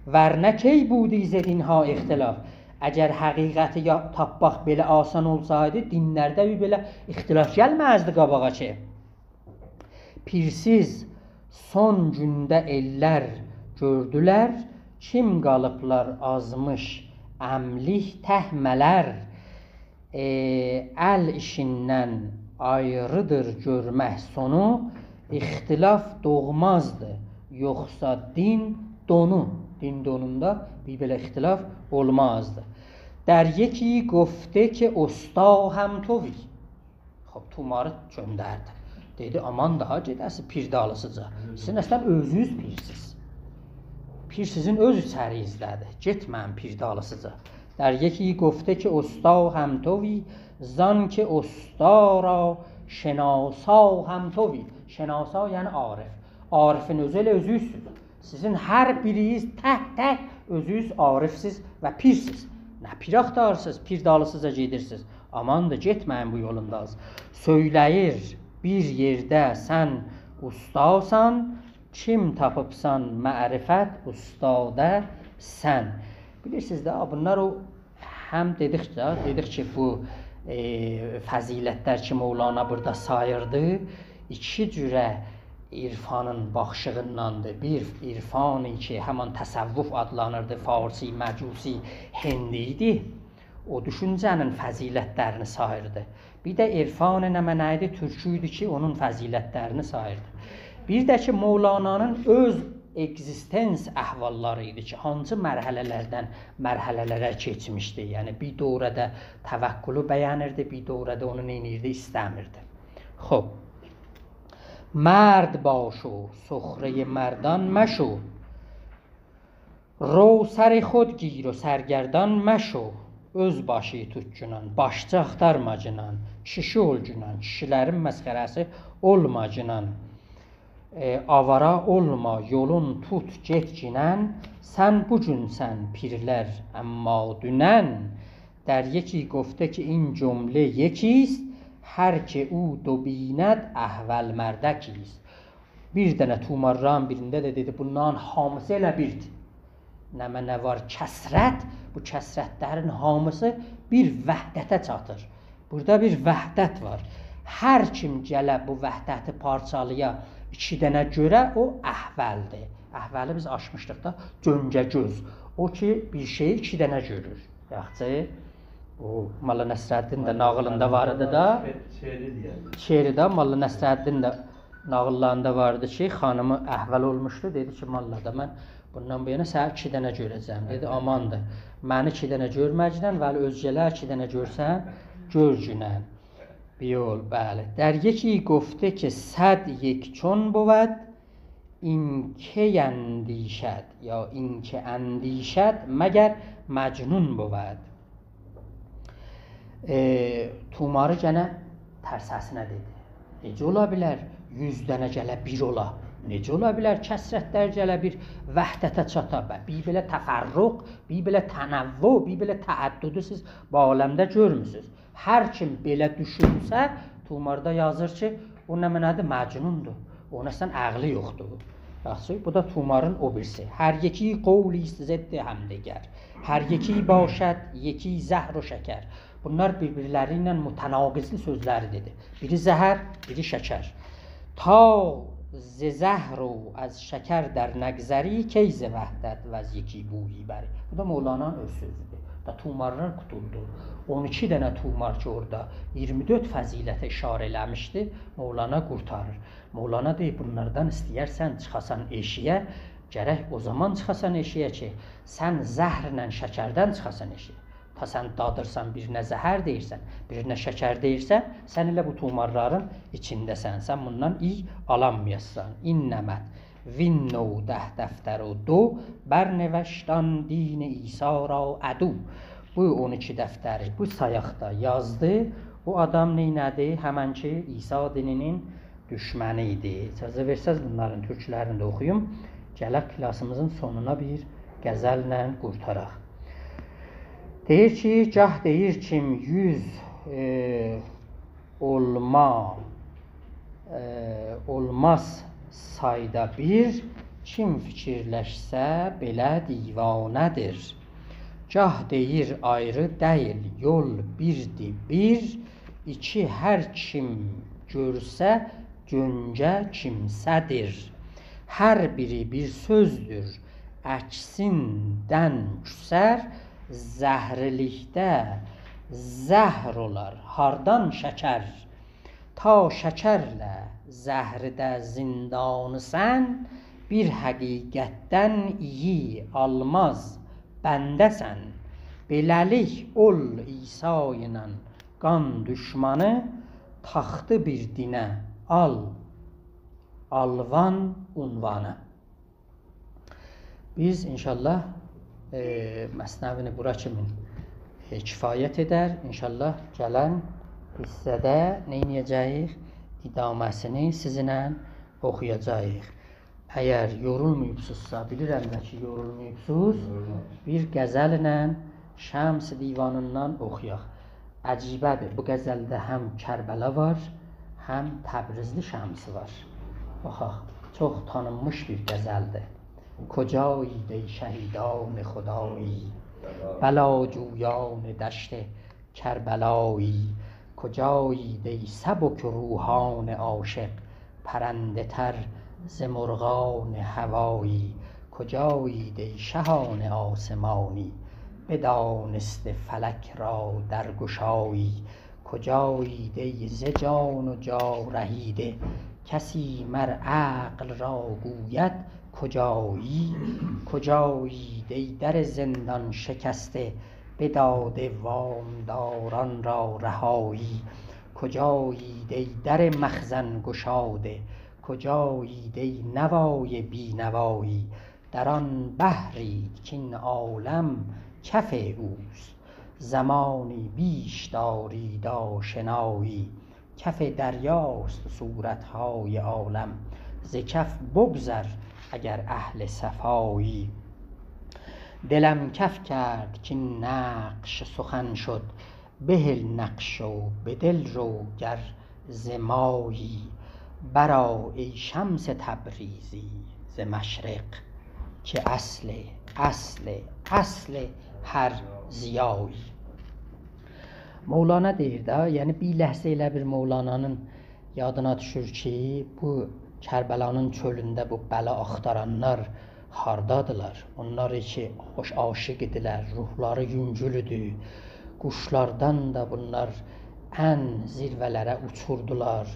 «ورنه کی بودی ز دین‌ها اختلاف.» اگر حقیقتی یا-، تاپماق بئله آسان اولسایدی، دین‌لرده بیر بئله اختلاف گلمزدی قاباغا کی. «پیرسیز سون گونده ائللر گؤردولر، کیم قالیبلار آزمیش املیک تک ملر.» ائ، ال ایشیندن آیریدیر گؤرمک سونو، اختلاف دوغمازدی یوخسا دین دونو. دین دونوندا بیر بئله اختلاف اولمازدی. «در یکی گفته که استا هم تویی.» خوب، طوماری چؤندردی. دئدی: «آمان داها گئده‌سیز پیر دالیسیجا. سیز اصلاً اؤزونوز پیرسیز. پیر سیزین اؤز ایچریزده‌دیر. گئتمه‌یین پیر دالیسیجا.» «در یکی گفته که استا هم تویی، زان که استا را شناسا هم تویی.» شناسا، یعنی عارف. عارفین اؤزو ائله اؤزونوزسوز. سیزین هر بیرینیز تک-تک اؤزونوز عارفسیز و پیرسیز. نه پیر آختاریرسینیز، پیر دالیسیجا گئدیرسینیز؟ آماندیر، گئتمه‌یین بو یولونداز. «سؤیله‌ییر بیر یئرده سن اوستاسان، کیم تاپیبسان معرفت اوستادا سن.» بیلیرسینیز ده، بونلار او هم دئدیک ده، دئدیک کی، بو، ائ، فضیلت‌لر کی، مولانا بورادا ساییردی، ایکی جوره عرفانین باخیشیغیندان‌دیر. بیر عرفانی کی، همان تصوف آدلانیردی، فارسی، مجوسی، هندی ایدی. او دوشونجه‌نین فضیلت‌لرینی ساییردی. بیر ده عرفان نمنه ایدی، تورکی ایدی کی، اونون فضیلت‌لرینی ساییردی. بیر ده کی، مولانانین اؤز اگزیستنس احواللاری ایدی کی، هانسی مرحله‌لردن مرحله‌لره کئچمیشدی. یعنی بیر دوره‌ده توکلو بینیردی، بیر دوره‌ده اونو نئینیردی، ایسته‌میردی. خوب. مرد باش و سخرهٔ مردان مشو، رو سر خود گیر و سرگردان مشو. اؤز باشی توتگینان، باشچی آختارماگینان، کیشی اولگینان، کیشی‌لرین مسخره‌سی اولماگینان. ائ، آوارا اولما، یولون توت، گئتگینن. سن بوگونسن پیرلر، اما دونن. در یکی گفته که این جمله یکیست، هر که او دو بیند احول مردکیست. بیر دنه طومارلارین بیرینده ده دئدی، بونلارین هامیسی ائله بیردیر. نمنه وار کثرت، بو کثرتلرین هامیسی بیر وحدته چاتیر. بورادا بیر وحدت وار. هر کیم گله بو وحدتی پارچالایا، ایکی دنه گؤره، او احولدیر. احولی بیز آچمیشدیق دا، گؤنجه گؤز. او کی، بیر شئیی ایکی دنه گؤرور. یاخشی. او، ملا نصرالدین ده ناغیلیندا وار ایدی دا. شعر-، شعری دئیه‌لیم. شعری ده ملا نصرالدین ده ناغیللاریندا واردی کی، خانیمی احول اولموشدو. دئدی کی، ملا دا، من بوندان بو یانا سنی ایکی دنه گؤره‌جم. دئدی، آماندیر. منی ایکی دنه گؤرمه‌گینن، ولی اؤزگه‌لری ایکی دنه گؤرسن، گؤرگینن. بیر یول، بلی. در یکی گفته که صد یک چون بود، این که اندیشد یا این که اندیشد مگر مجنون بود. ائ، طوماری گئنه ترسه‌سینه دئدی. نئجه اولا بیلر یوز دنه گله بیر اولا؟ نئجه اولا بیلر کثرتلر گله بیر وحدته چاتا؟ به، بیر بئله تفرق، بیر بئله تنوع، بیر بئله تعددو سیز بو عالمده گؤرموسونوز. هر کیم بئله دوشونسه، طوماردا یازیر کی، او نمنه‌دیر؟ مجنوندور. اونون اصلاً عقلی یوخدور. یاخشی، بو دا طومارین او بیریسی. هر یکی قولی است ضد همدگر، هر یکی باشد یکی زهر و شکر. بونلار بیر-بیرلری ایله متناقضلی سؤزلری دئدی. بیری زهر، بیری شکر. تا ز زهر و از شکر در نگذری، کی ز وحدت وز یکی بویی بری. بو دا مولانانین اؤز سؤزودور. دا طومارلار قوتولدو. اون ایکی دنه طومار کی، اورادا ایگیرمی دؤرد فضیلته اشاره ائله‌میشدی، مولانا قورتاریر. مولانا دئییر، بونلاردان ایسته‌یرسن چیخاسان ائشیگه، گرک او زامان چیخاسان ائشیگه کی، سن زهرله شکردن چیخاسان ائشیگه. تا سن دادیرسان، بیرینه زهر دئییرسن، بیرینه شکر دئییرسن، سن ائله بو طومارلارین ایچینده‌سن، سن بوندان ایی آلانمایاسان. این نمط وین نوده دفتر و دو، برنوشت آن دین عیسی را عدو. بو اون ایکی دفتری بو سایاقدا یازدی. او آدام نئینه‌دی؟ همن کی، عیسی دینینین دوشمنی ایدی. اجازه وئرسز، بونلارین تورکلرینی ده اوخویوم. گلک کلاسیمیزین سونونا بیر غزلله قورتاراق. دئییر کی، گاه دئییر کیم یوز، ائ، اولما، ائ، اولماز سایدا بیر، کیم فیکیرلشسه بئله دیوانه‌دیر. گاه دئییر آیری دئییل، یول بیردیر بیر، ایکی هر کیم گؤرسه گؤنجه کیمسه‌دیر. هر بیری بیر سؤزدور، عکسیندن کوسر، زهرلیکده زهر اولار، هاردان شکر؟ تا شکرله زهرده زندانی‌سن، بیر حقیقتدن ایی آلماز بنده‌سن. بئله‌لیک اول عیسی ایله قان دوشمانی، تاختی بیر دینه آل آلوان عنوانی. بیز ان‌شاءالله، ائ، مثنوی‌نی بورا کیمین، ائ، کفایت ائدر. ان‌شاءالله گلن حیصه‌ده نئینیه‌جه‌ییک؟ ادامه‌سینی سیزینله اوخویاجاغیق. اگر یورولماییبسینیزسا، بیلیرم ده کی، یورولماییبسینیز، یورولماییب. بیر غزلله شمس دیوانیندان اوخویاق. عجیبه‌دیر، بو غزلده هم کربلا وار، هم تبریزلی شمسی وار. باخاق، چوخ تانینمیش بیر غزلدیر. کجایید ای شهیدان خدایی، بلاجویان دشت کربلایی؟ کجایید ای سبک روحان عاشق، پرنده‌تر ز مرغان هوایی؟ کجایید ای شهان آسمانی، بدانسته فلک را درگشایی؟ کجایید ای ز جان و جا رهیده، کسی مر عقل را گوید کجایید، کجایید ای در زندان شکسته، بداده وامداران را رهایی؟ کجایید ای در مخزن گشاده، کجایید ای نوای بی‌نوایی؟ در آن بحرید کاین عالم کف اوست، زمانی بیش دارید آشنایی. کف دریاست صورت‌های عالم، ز کف بگذر اگر اهل صفایی. دلم کف کرد کاین نقش سخن شد، بهل نقش و به دل رو گر ز مایی. برآ ای شمس تبریزی ز مشرق، که اصل، اصل، اصل هر ضیایی. مولانا دئییر ده، یعنی بیر لحظه ائله بیل مولانانین یادینا دوشور کی، بو کربلانین چؤلونده بو بلا آختارانلار هاردادیلار؟ اونلار کی، خوش عاشق ایدیلر، روحلاری یونگول ایدی. قوشلاردان دا بونلار ان زیروه‌لره اوچوردولار.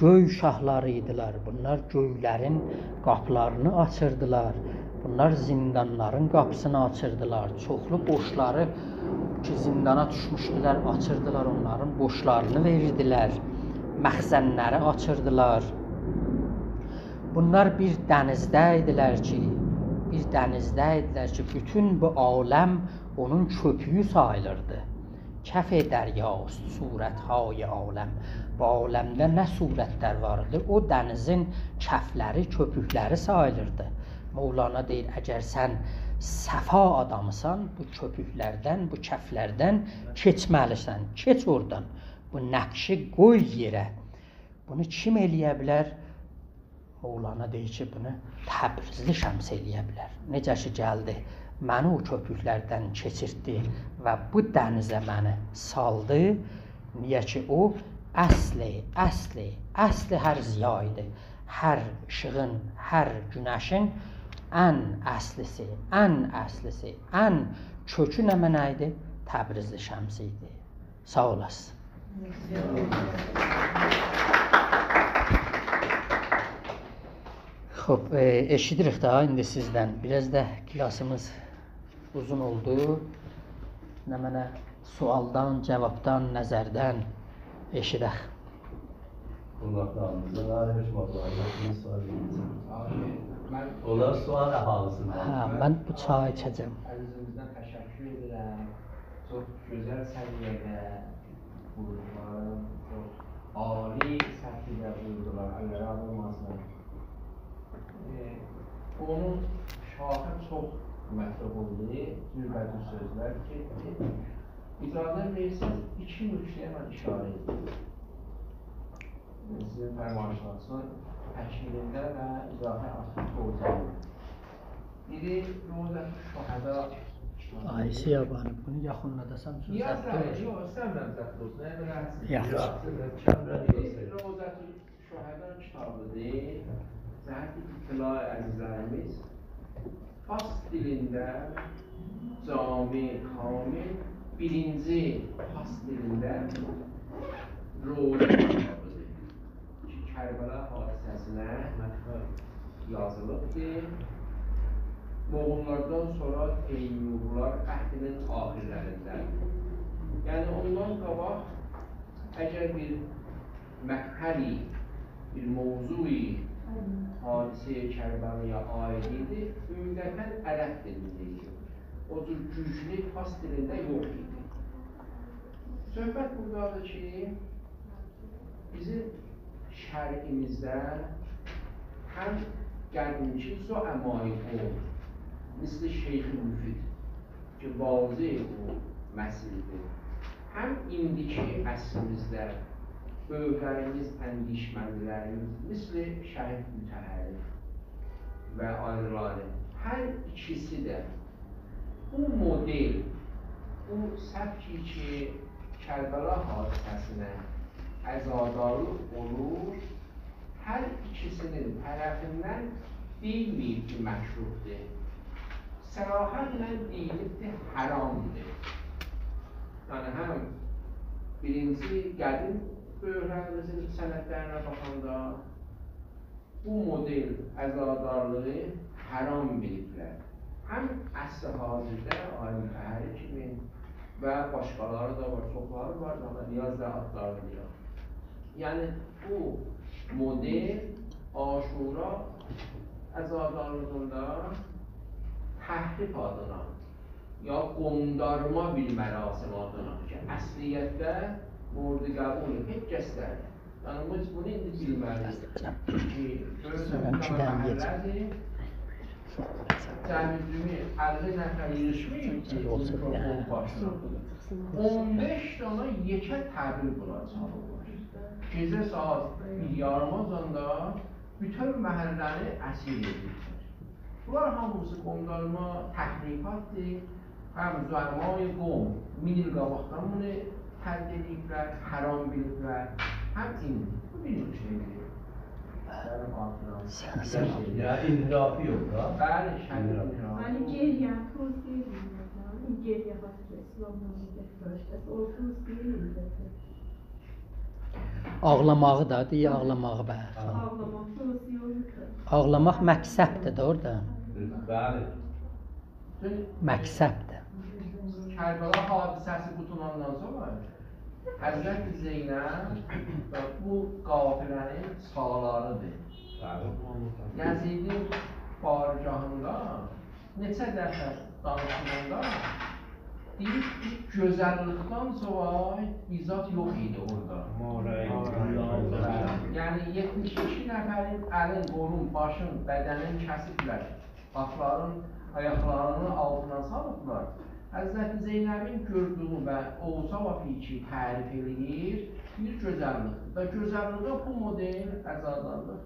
گؤی شاهلاری ایدیلر. بونلار گؤیلرین قاپیلارینی آچیردیلار. بونلار زیندانلارین قاپیسینی آچیردیلار. چوخلو بورجلاری کی، زیندانا دوشموشدولر، آچیردیلار، اونلارین بورجلارینی وئریردیلر. مخزنلری آچیردیلار. بونلار بیر دنیزده ایدیلر کی، بیر دنیزده ایدیلر کی، بوتون بو عالم اونون کؤپویو ساییلیردی. کف دریاست صورت‌های عالم. بو عالمده نه صورتلر وار ایدی، او دنیزین کفلری، کؤپوکلری ساییلیردی. مولانا دئییر، اگر سن صفا آدامیسان، بو کؤپوکلردن، بو کفلردن کئچمه‌لیسن. کئچ اورادان. بو نقشی قوی یئره. بونو کیم ائله‌یه بیلر؟ مولانا دئییر کی، بونو تبریزلی شمس ائله‌یه بیلر. نئجه کی گلدی، منی او کؤپوکلردن کئچیرتدی و بو دنیزه منی سالدی. نییه کی، او اصل، اصل، اصل هر ضیایی‌دیر. هر ایشیغین، هر گونشین ان اصلی‌سی، ان اصلی‌سی، ان کؤکو نمنه ایدی؟ تبریزلی شمس ایدی. ساغ اولاسین. خوب، ائ، ائشیدیریک ده ایندی سیزدن. بیر آز دا کلاسیمیز اوزون اولدو. نمنه سؤالدان، جاوابدان، نظردن ائشیدک. قوناقلاریمیزا، هئچ واخت آیریلمایین، سؤال وئره‌جم. آبی، من اونلار سؤال اهالی‌سیندن. هه، من بو چایی ایچه‌جم. عزیزیمیزدن تشکر ائدیرم. چوخ گؤزل سویه‌ده بویوردولار، چوخ عالی سطحده بویوردولار، اللری آغریماسین. ائ، اونون شاخی چوخ مطلوب اولدو، جوربه‌جور سؤزلر کی، اجازه وئرسز، ایکی نکته‌یه من اشاره ائدیم. سیزین فرمایشلارینیزین تکمیلینده و اضافه آرتیق سوروجاغیم. بیری روضة شهدا. آی، سیابانی، بونو یاخینلاداسان، چون نیاز ضبط دا، اولور. یوخ، ایسته‌میرم ضبط اولسون. هه، بئله هستین. یاخشی. یوخ، ایسته‌میرم، چندین یوخ. بیری روضة شهدا کیتابی‌دیر. جهت اطلاع عزیزلریمیز، فارس دیلینده جامع، کامل، بیرینجی فارس دیلینده روضه کیتابی‌دیر کی، کربلا حادثه‌سینه یازیلیبدیر. مغوللاردان سونرا تیمورلار عهدینین آخیرلرینده. یعنی، اوندان قاباق اگر بیر مقطعی، بیر موضوعی حادثه‌ی کربلایا عایید ایدی، عمدتاً عرب دیلینده ایدی. او جور گوجلو فارس دیلینده یوخ ایدی. صحبت بورادادیر کی، بیزیم شرعیمیزده هم قدیمکی زعمای قوم، مثل شیخ مفید، کی، واضح بو مسئله‌دیر. هم ایندیکی عصریمیزده بؤیوکلریمیز، اندیشمندلریمیز، مثل شهید مطهری و آیریلاری، هر ایکیسی ده بو مدل، بو سبکی کی، کربلا حادثه‌سینه عزادارلیق اولور، هر ایکیسینین طرفیندن دئییلمه‌ییب کی، مکروهدور. صراحتله دئییلیب کی، حرامدیر. یعنی، هم بیرینجی قدیم بؤیوکلریمیزین سندلرینه باخاندا، بو مدل عزادارلیغی حرام بیلیبلر. هم عصر حاضرده آقای مطهری کیمی و باشقالاری دا وار، چوخلاری وار، آمما نیاز دا آدلارینی دئیک. یعنی بو مدل عاشورا عزادارلیغیندا تحریف آدینا یا قومدارما بیر مراسم آدینا کی، اصلیتده مورد قبول هئچ کس دئییل. یعنی بو، بونو ایندی بیلمه‌لی‌ییک کی، گؤرورسن، بیر دنه محله‌دیر، جمعی جومی اللی نفر ییغیشمیش کی، میکروفون باشینا. اون بئش دنه یئکه طبیل بولار چالیرلار. گئجه ساعات بیر یاریماجاندا بوتون محله‌نی اسیر ائدیبلر. بونلار هامیسی قومدارما تحریفاتدیر. هم زعمای قوم مین ایل قاباقدان بونو تردید ائدیبلر، حرام بیلیبلر. هم ایندی. بو بیر شئیدیر. سنین آدینا. یا انحرافی یوخ دا. بلی، شدید انحرافی. یعنی گریه‌نی توصیه ائدیرم. این گریه خاص اسلام نامینده داشت. اصلاً او توصیه ائدیرم. آغلاماغی دا، دئییر، آغلاماغی، بلی. آغلاماق توصیه اولونمور. آغلاماق مکسبدیر ده اورادا. بلی. مکسبدیر. کربلا حادثه‌سی قوتولاندان سونرا حضرت زینب و بو قافله‌نین سالاریدیر. بلی. یزیدین بارگاهیندا نئچه دفعه دانیشیلاندا دئییر کی، گؤزللیکدن سونرا بیر زاد یوخ ایدی اورادا. مورئیه. بلی. یعنی یئتمیش ایکی نفرین الین، قولون، باشین، بدنین کسیبلر. آتلارین آیاقلارینین آلتینا سالیبلار. حضرت زینبین گؤردویو و اوصافی کی تعریف ائله‌ییر، بیر گؤزللیک. و گؤزللیگه بو مدل عزادارلیق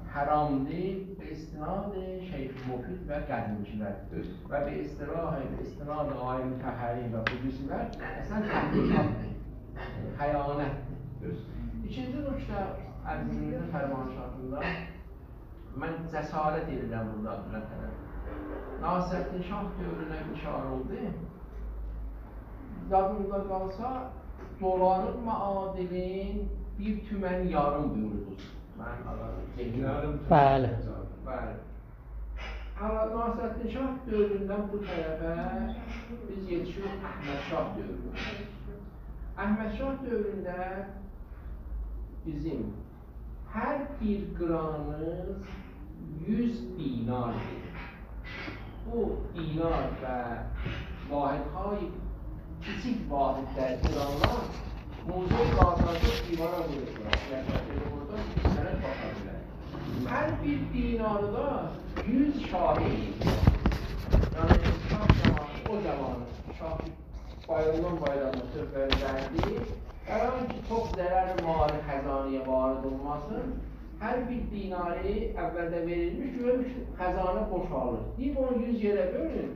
حرامدیر، به استناد شیخ مفید و قدیمکی‌لر. دوز. و به اصطلاح، به استناد آقای مطهری و بو بیریسی‌لر اصلاً تحریفاتدیر، خیانتدیر. دوز. ایکینجی نکته، عزیزیمیزین فرمایشاتیندا من جسارت ائدیرم بورادا، عبدالله طرف. ناصرالدین شاه دؤورونه اشاره اولدو. یادینیزدا قالسا، دلارین معادلین بیر تومن یاریم بویوردونوز. منیم آدام ذهنیم. یاریم تومن. بلی. بلی. آمما ناصرالدین شاه دؤوروندن بو طرفه بیز یئتیشیریک احمد شاه دؤورونه. احمد شاه دؤورونده بیزیم هر بیر گرانیمیز یوز دیناردیر. بو دینار و واحدهای، کیچیک واحد در گرانلار موزهٔ بازاردا دیوارا وورولوبلار. یعنی، بورادا سند باخا بیلر. هر بیر دیناری دا یوز شاهی. یعنی، شاه زامانی، او زامان شاه بایراقدان بایراغا سؤهبت ائدردی. برای اینکه چوخ ضرر مالی خزانه‌یه وارد اولماسین، هر بیر دیناری اولده وئریلمیش، گؤرموش خزانه بوشالیر. دئییب، اونو یوز یئره بؤلون،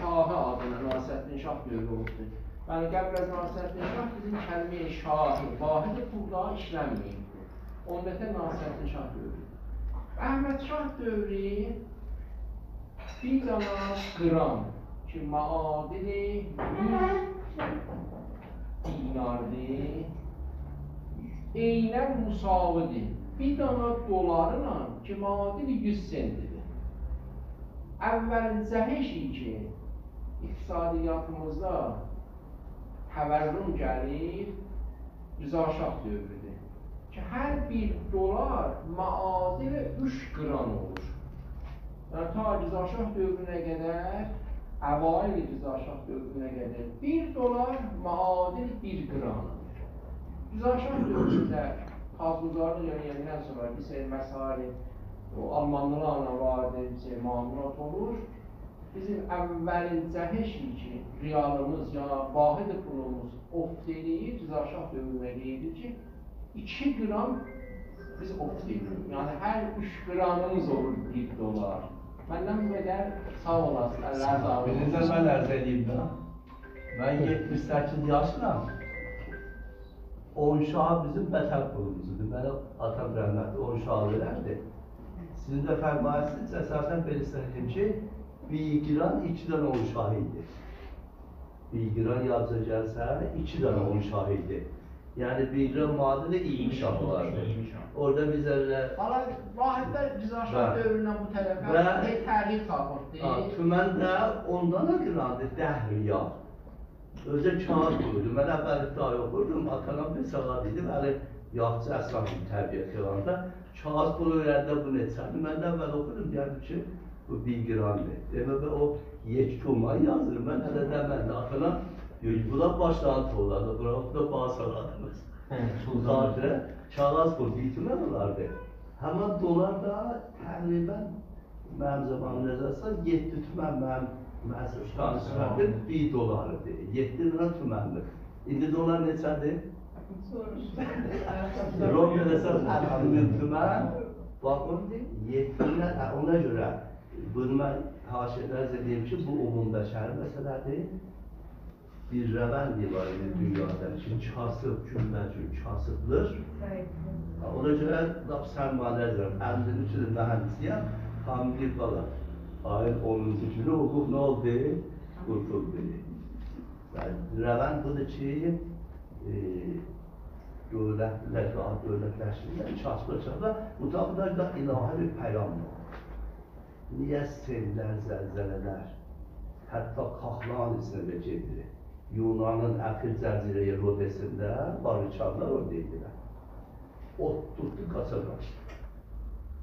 شاهی آدینا، ناصرالدین شاه دؤورو اولوبدور. یعنی، قبل از ناصرالدین شاه بیزیم کلمهٔ شاهی، واحد پول دا ایشلنمه‌ییبدیر. اوندا تا ناصرالدین شاه دؤورو. احمد شاه دؤورو بیر دانا گران کی، معادل یوز دیناردیر، عیناً مساوی‌دیر بیر دانا دلارینان کی، معادل یوز سنتدیر. اولین جهشی کی، اقتصادیاتیمیزدا تورم گلیر، رضا شاه دؤورودور. کی، هر بیر دلار معادل اوچ گران اولور. یعنی، تا رضا شاه دؤورونه قدر، اوایل رضا شاه دؤورونه قدر بیر دلار معادل بیر گران اولور. رضا شاه دؤورونده تاج‌گذارلیق ائله‌یندن سونرا بیر سری مسائل او آلمانلیلارلا وارد بیر سری معاملات اولور. بیزیم اولین جهشی کی، ریالیمیز یا واحد پولوموز افت ائله‌ییر، رضا شاه دؤورونه دئییردی کی، ایکی گران بیز افت ائله‌ییریک. یعنی، هر اوچ گرانیمیز اولور بیر دلار. مندن بو قدر، ساغ اولاسین، الله رازی اولسون. بیرینجی من عرض ائدییم ده. من یئتمیش سککیز یاشلام. اون شاهی بیزیم وطن پولوموزدور. منیم آتام رحمتلی اون شاهی وئرردی. سیزین ده فرمایشینیز اساساً بئله ایسته‌ییرم کی، بیر گران ایکی دنه اون شاهی ایدی. بیر گران یادیزا گلسه، ایکی دنه اون شاهی ایدی. یعنی، بیگرام معادل اییرمی شاه اولاردی. اییرمی شاه. اورادا بیز ائله... حالا واحدلر رضا شاه، بلی، دؤوروندن بو طرفه، بلی، بیر تغییر تاپیبدی. ها، تومن ده اوندان آقیراندی، ده ریال. اؤزو کاغیذ پولودور. من اول ابتدایی اوخوردوم، آتام بیر ساغاد ایدی، بلی، یاخچی اصلاً طبیعت یالاندا. کاغیذ پولو وئرنده بو نئچه‌دیر؟ من ده اول اوخودوم، دئیردیم کی، بو بیگراندیر. دئمک، او یک تومن یازیر، من هله ده من ده آتانا، بونلار باشلاری تولاردی، بورا دا باز ساغادیمیز. هه، بو تومن. خاطره، کاغیذ پول بیر تومن اولاردی. همین دلار دا تقریباً منیم زامانیم نظر سال، یئددی تومن منیم مصرف دانشگاهدا بیر دلار ایدی. یئددی دنه تومندیر. ایندی دلار نئچه‌دیر؟ سوروش. روبل ائله‌سن، الحمدلله، تومن. باخین، یئددی دنه، هه، اونا گؤره بونو من حاشیه‌ده عرض ائدییم کی، بو عموم‌بشری مسئله‌دیر. بیر روندی وار ایدی دونیادا کی، کاسیب گون‌به‌گون کاسیبلیر. بلی. اونا گؤره لاپ سرمایه‌دارلار، اللی ایکی ایل مهندسی‌یم، خانیم دئییر، بالا، آیین اونونجو گونو حقوق نه اولدو؟ قورتولدو. یعنی، روند بودور کی، ائ، دؤولتلر، داها دؤولتلشمیشلر، کاسیبلار، کاسیبلار. بو دا، بو دا، دا الهی بیر پیامدیر. نییه سئل‌لر، زلزله‌لر، حتی کاخلارین ایچینده ده گئدیر؟ یونانین اخیر جزیره رودسینده باریکادلار اورادا ایدیلر. اوتوردو، قاچا قاچدی.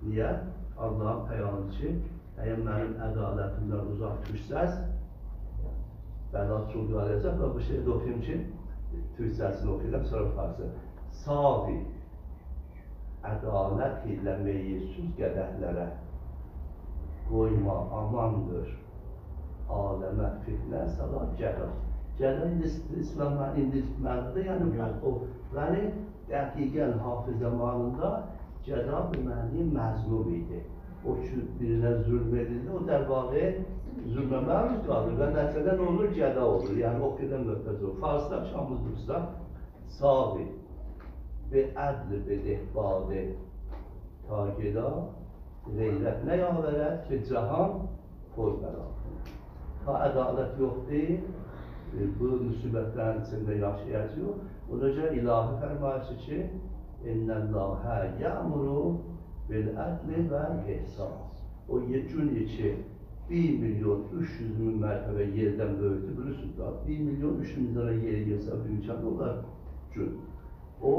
نییه؟ آللاهین پیامیدیر کی، اگر منیم عدالتیمدن اوزاق دوشسز، بلا چوخ قالاجاق. و بو شعری ده اوخویوم کی، تورکجه‌سینی اوخویورام، سونرا فارسی. ساقی، عدالت ایله میی سوز قدحلره، قویما آماندیر عالمه فتنه سالا گدا. گدا ایندی ایس-، ایسلام، ایندی معنادا، یعنی، یوخ، او، یعنی، دقیقاً حافظ زامانیندا گدا به معنی مظلوم ایدی. او کی، بیرینه ظلم ائدیلدی، او در واقع ظلمه معروض قالیر و نتیجه‌ده نه اولور؟ گدا اولور. یعنی، او قدر مبتذل. فارسدا، شاملو دوستا، ساقی، به عدل بده باده تا گدا، غیرت نیاورد که جهان پر بلا کند. تا عدالت یوخدور، ائ، بو مصیبت‌لرین ایچینده یاشایاجاغیق. اونا گؤره الهی فرمایشی کی، «إن الله یأمر بالعدل والإحسان.» او یئ-، گون کی، بیر میلیون اوچ یوز مین مرتبه یئردن بؤیوکدور، بیلیرسینیز ده، بیر میلیون اوچ یوز مین دنه یئر ییغسا، بیر امکان اولار گون. او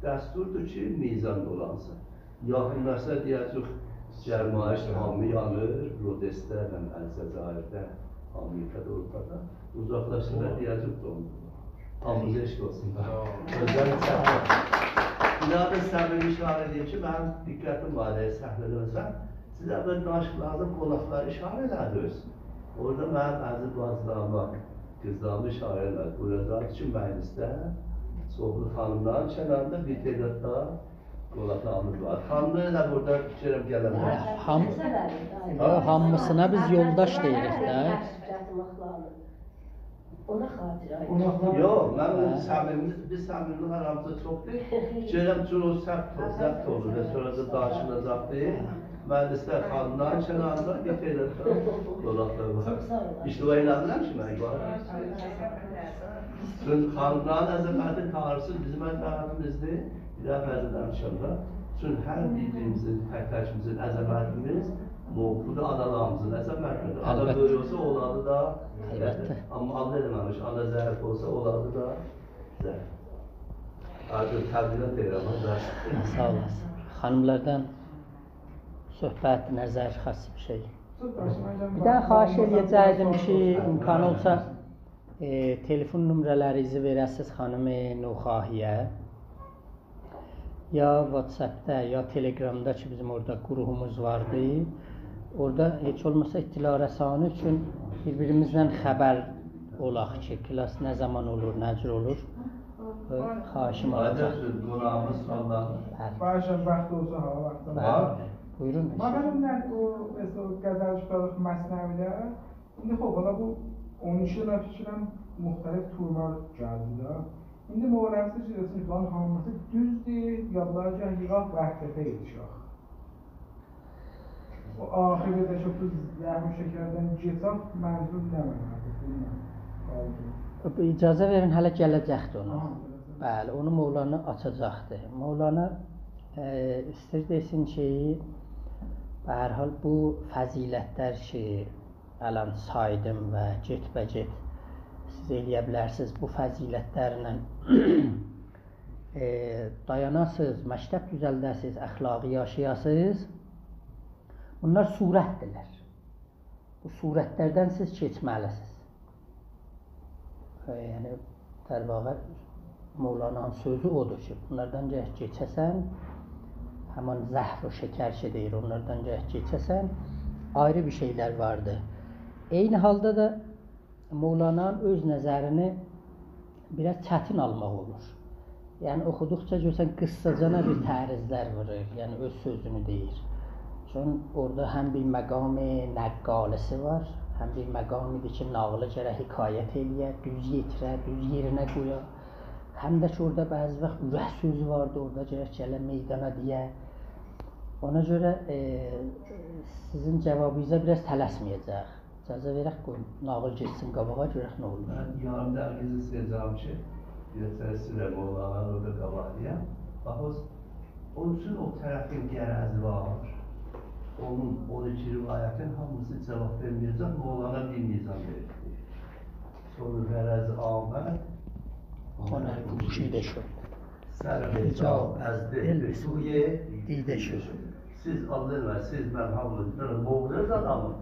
دستوردور کی، میزان دولانسین. یاخینلاشسا دئیه‌جک، گرمایش، هامی یانیر، رودسده، الجزایرده، آمریکادا، آوروپادا. اوزاقلاشسا، هه، دئیه‌جک، دوندو. هامیمیزا عشق اولسون. ساغ اولون. اؤزل سهو. بیر داها دا صمیمی اشاره ائدییم کی، منیم دقتیم وار، اگر سهو ائله‌مه‌سم، سیز اول دانیشیقلارینیزدا قولاقلاری اشاره ائله‌دینیز. اورادا منیم عزیز باجیلاریما، قیزلاریما اشاره ائله‌دینیز. بویوراجاغیق کی، مجلیسده چوخلو خانیملارین کناریندا بیر تعداد دا قولاقلاریمیز وار. خانیملار ائله بورادا فیکر ائلیرم گلنلر. هام-، هامیسینا بیز یولداش دئییریک ده. اونا خاطر آیدی. اونا خاطر. یوخ، من، هه، صمیمی، بیز صمیمی‌لیک آرامیزدا چوخدور. فیکر ائلیرم، چون او ثبت، ثبت اولور و سونرا دا دانیشیلاجاقدیر. مجلیسده خانیملارین کناریندا بیر تعداد دا قولاقلار وار. چوخ ساغ اولون. هئچ دعا ائله‌میرم کی، من وار. چون خانیملارین عظمتی تاریخسیز بیزیم عظمتیمیزدیر. بیر داها فضا دانیشاندا. چون هر بیریمیزین، تک-تکیمیزین عظمتیمیز موقعدیر آنالاریمیزین عظمتیدیر. آنا، البته، بؤیوک اولسا، اولادی دا، البته، آمما آللاه ائله‌مه‌میش، آنا ضعیف اولسا، اولادی دا ضعیف. آرزو تبریک ائدیرم، آنا. ساغ اولاسین. خانیملاردان صحبت، نظر، خاص بیر شئی. بیر دنه خواهش ائله‌یه‌جکدیم کی، امکان اولسا، ائ، تلفن نمره‌لرینیزی وئره‌سیز خانیم نوخواهی‌یه. یا واتساپدا، یا تلگرامدا کی، بیزیم اورادا گروپوموز واردی. اورادا هئچ اولماسا اطلاع‌رسانی اوچون بیر-بیریمیزدن خبر اولاق کی، کلاس نه زامان اولور، نه جور اولور. ائ، خواهشیم اولاجاق. آیدین، قوناغیمیز سونرا. بلی. باغیشلایین، واخت اولسا، ها، واختیم. بلی. وار؟ بویورون. من، من نه، او، مثلا، غزل کیتابی، مثنوی‌ده، ایندی خوب، حالا بو اون ایکی ایل فیکرم مختلف تورلار گلدی ده. ایندی مولوی‌سی کی، دئسین، بونلارین هامیسی دوزدور، یادلاری گل ییغاق، وحدته یئتیشک. او آخیرده ده کی، بو زخم شکردن گئچک، منظور نه منه‌دیر، بیلمیرم، قالدی. اجازه وئرین، هله گله‌جکدیر اونا. ها، گله‌جک. بلی، اونو مولانا آچاجاقدیر. مولانا، ائ، ایسته‌ییر دئسین کی، به هر حال بو فضیلت‌لر کی، الان سایدیم و گئت‌به‌گئت سیز ائلیه بیلرسینیز بو فضیلت‌لرله، ائ، دایاناسینیز، مکتب دوزلده‌سینیز، اخلاقی یاشایاسینیز. بونلار صورت‌دیرلر. بو صورت‌لردن سیز کئچمه‌لی‌سینیز. ائ، یعنی، در واقع مولانانین سؤزو اودور کی، بونلاردان گرک کئچه‌سن، همان زهر و شکر کی دئییر، اونلاردان گرک کئچه‌سن، آیری بیر شئی‌لر واردی. عینی حالدا دا مولانانین اؤز نظرینی بیر آز چتین آلماق اولور. یعنی، اوخودوقجا گؤرسن قیسساجانا بیر تعریض‌لر وورور، یعنی اؤز سؤزونو دئییر. چون اورادا هم بیر مقام نقالی‌سی وار، هم بیر مقام ایدی کی، ناغیلی گرک حکایت ائلیه، دوز یئتیره، دوز یئرینه قویا. هم ده کی، اورادا بعضی واخت اورک سؤزو واردی، اورادا گرک گله میدانا دئیه. اونا گؤره، ائ، سیزین جاوابینیزا بیر آز تلسمه‌یه‌جک. اجازه وئرک، قوی ناغیل گئتسین قاباغا، گؤرک نه اولور. من یاریم دقیقه ایسته‌یه‌جم کی، بیر آز سیزه مولانانی اورادا قاباقلایام. باخ، او، اونون اوچون او طرفین غرضی وار. اونون اون ایکی روایتین هامیسی جاواب وئرمه‌یه‌جک، مولانا بیر نظام وئریر. سونرا غرض آمد، هنر پوشیده شد. سر حجاب از دل به سوی دیده شد. سیز آللاه و سیز، من هامی، من مولانا آدامی.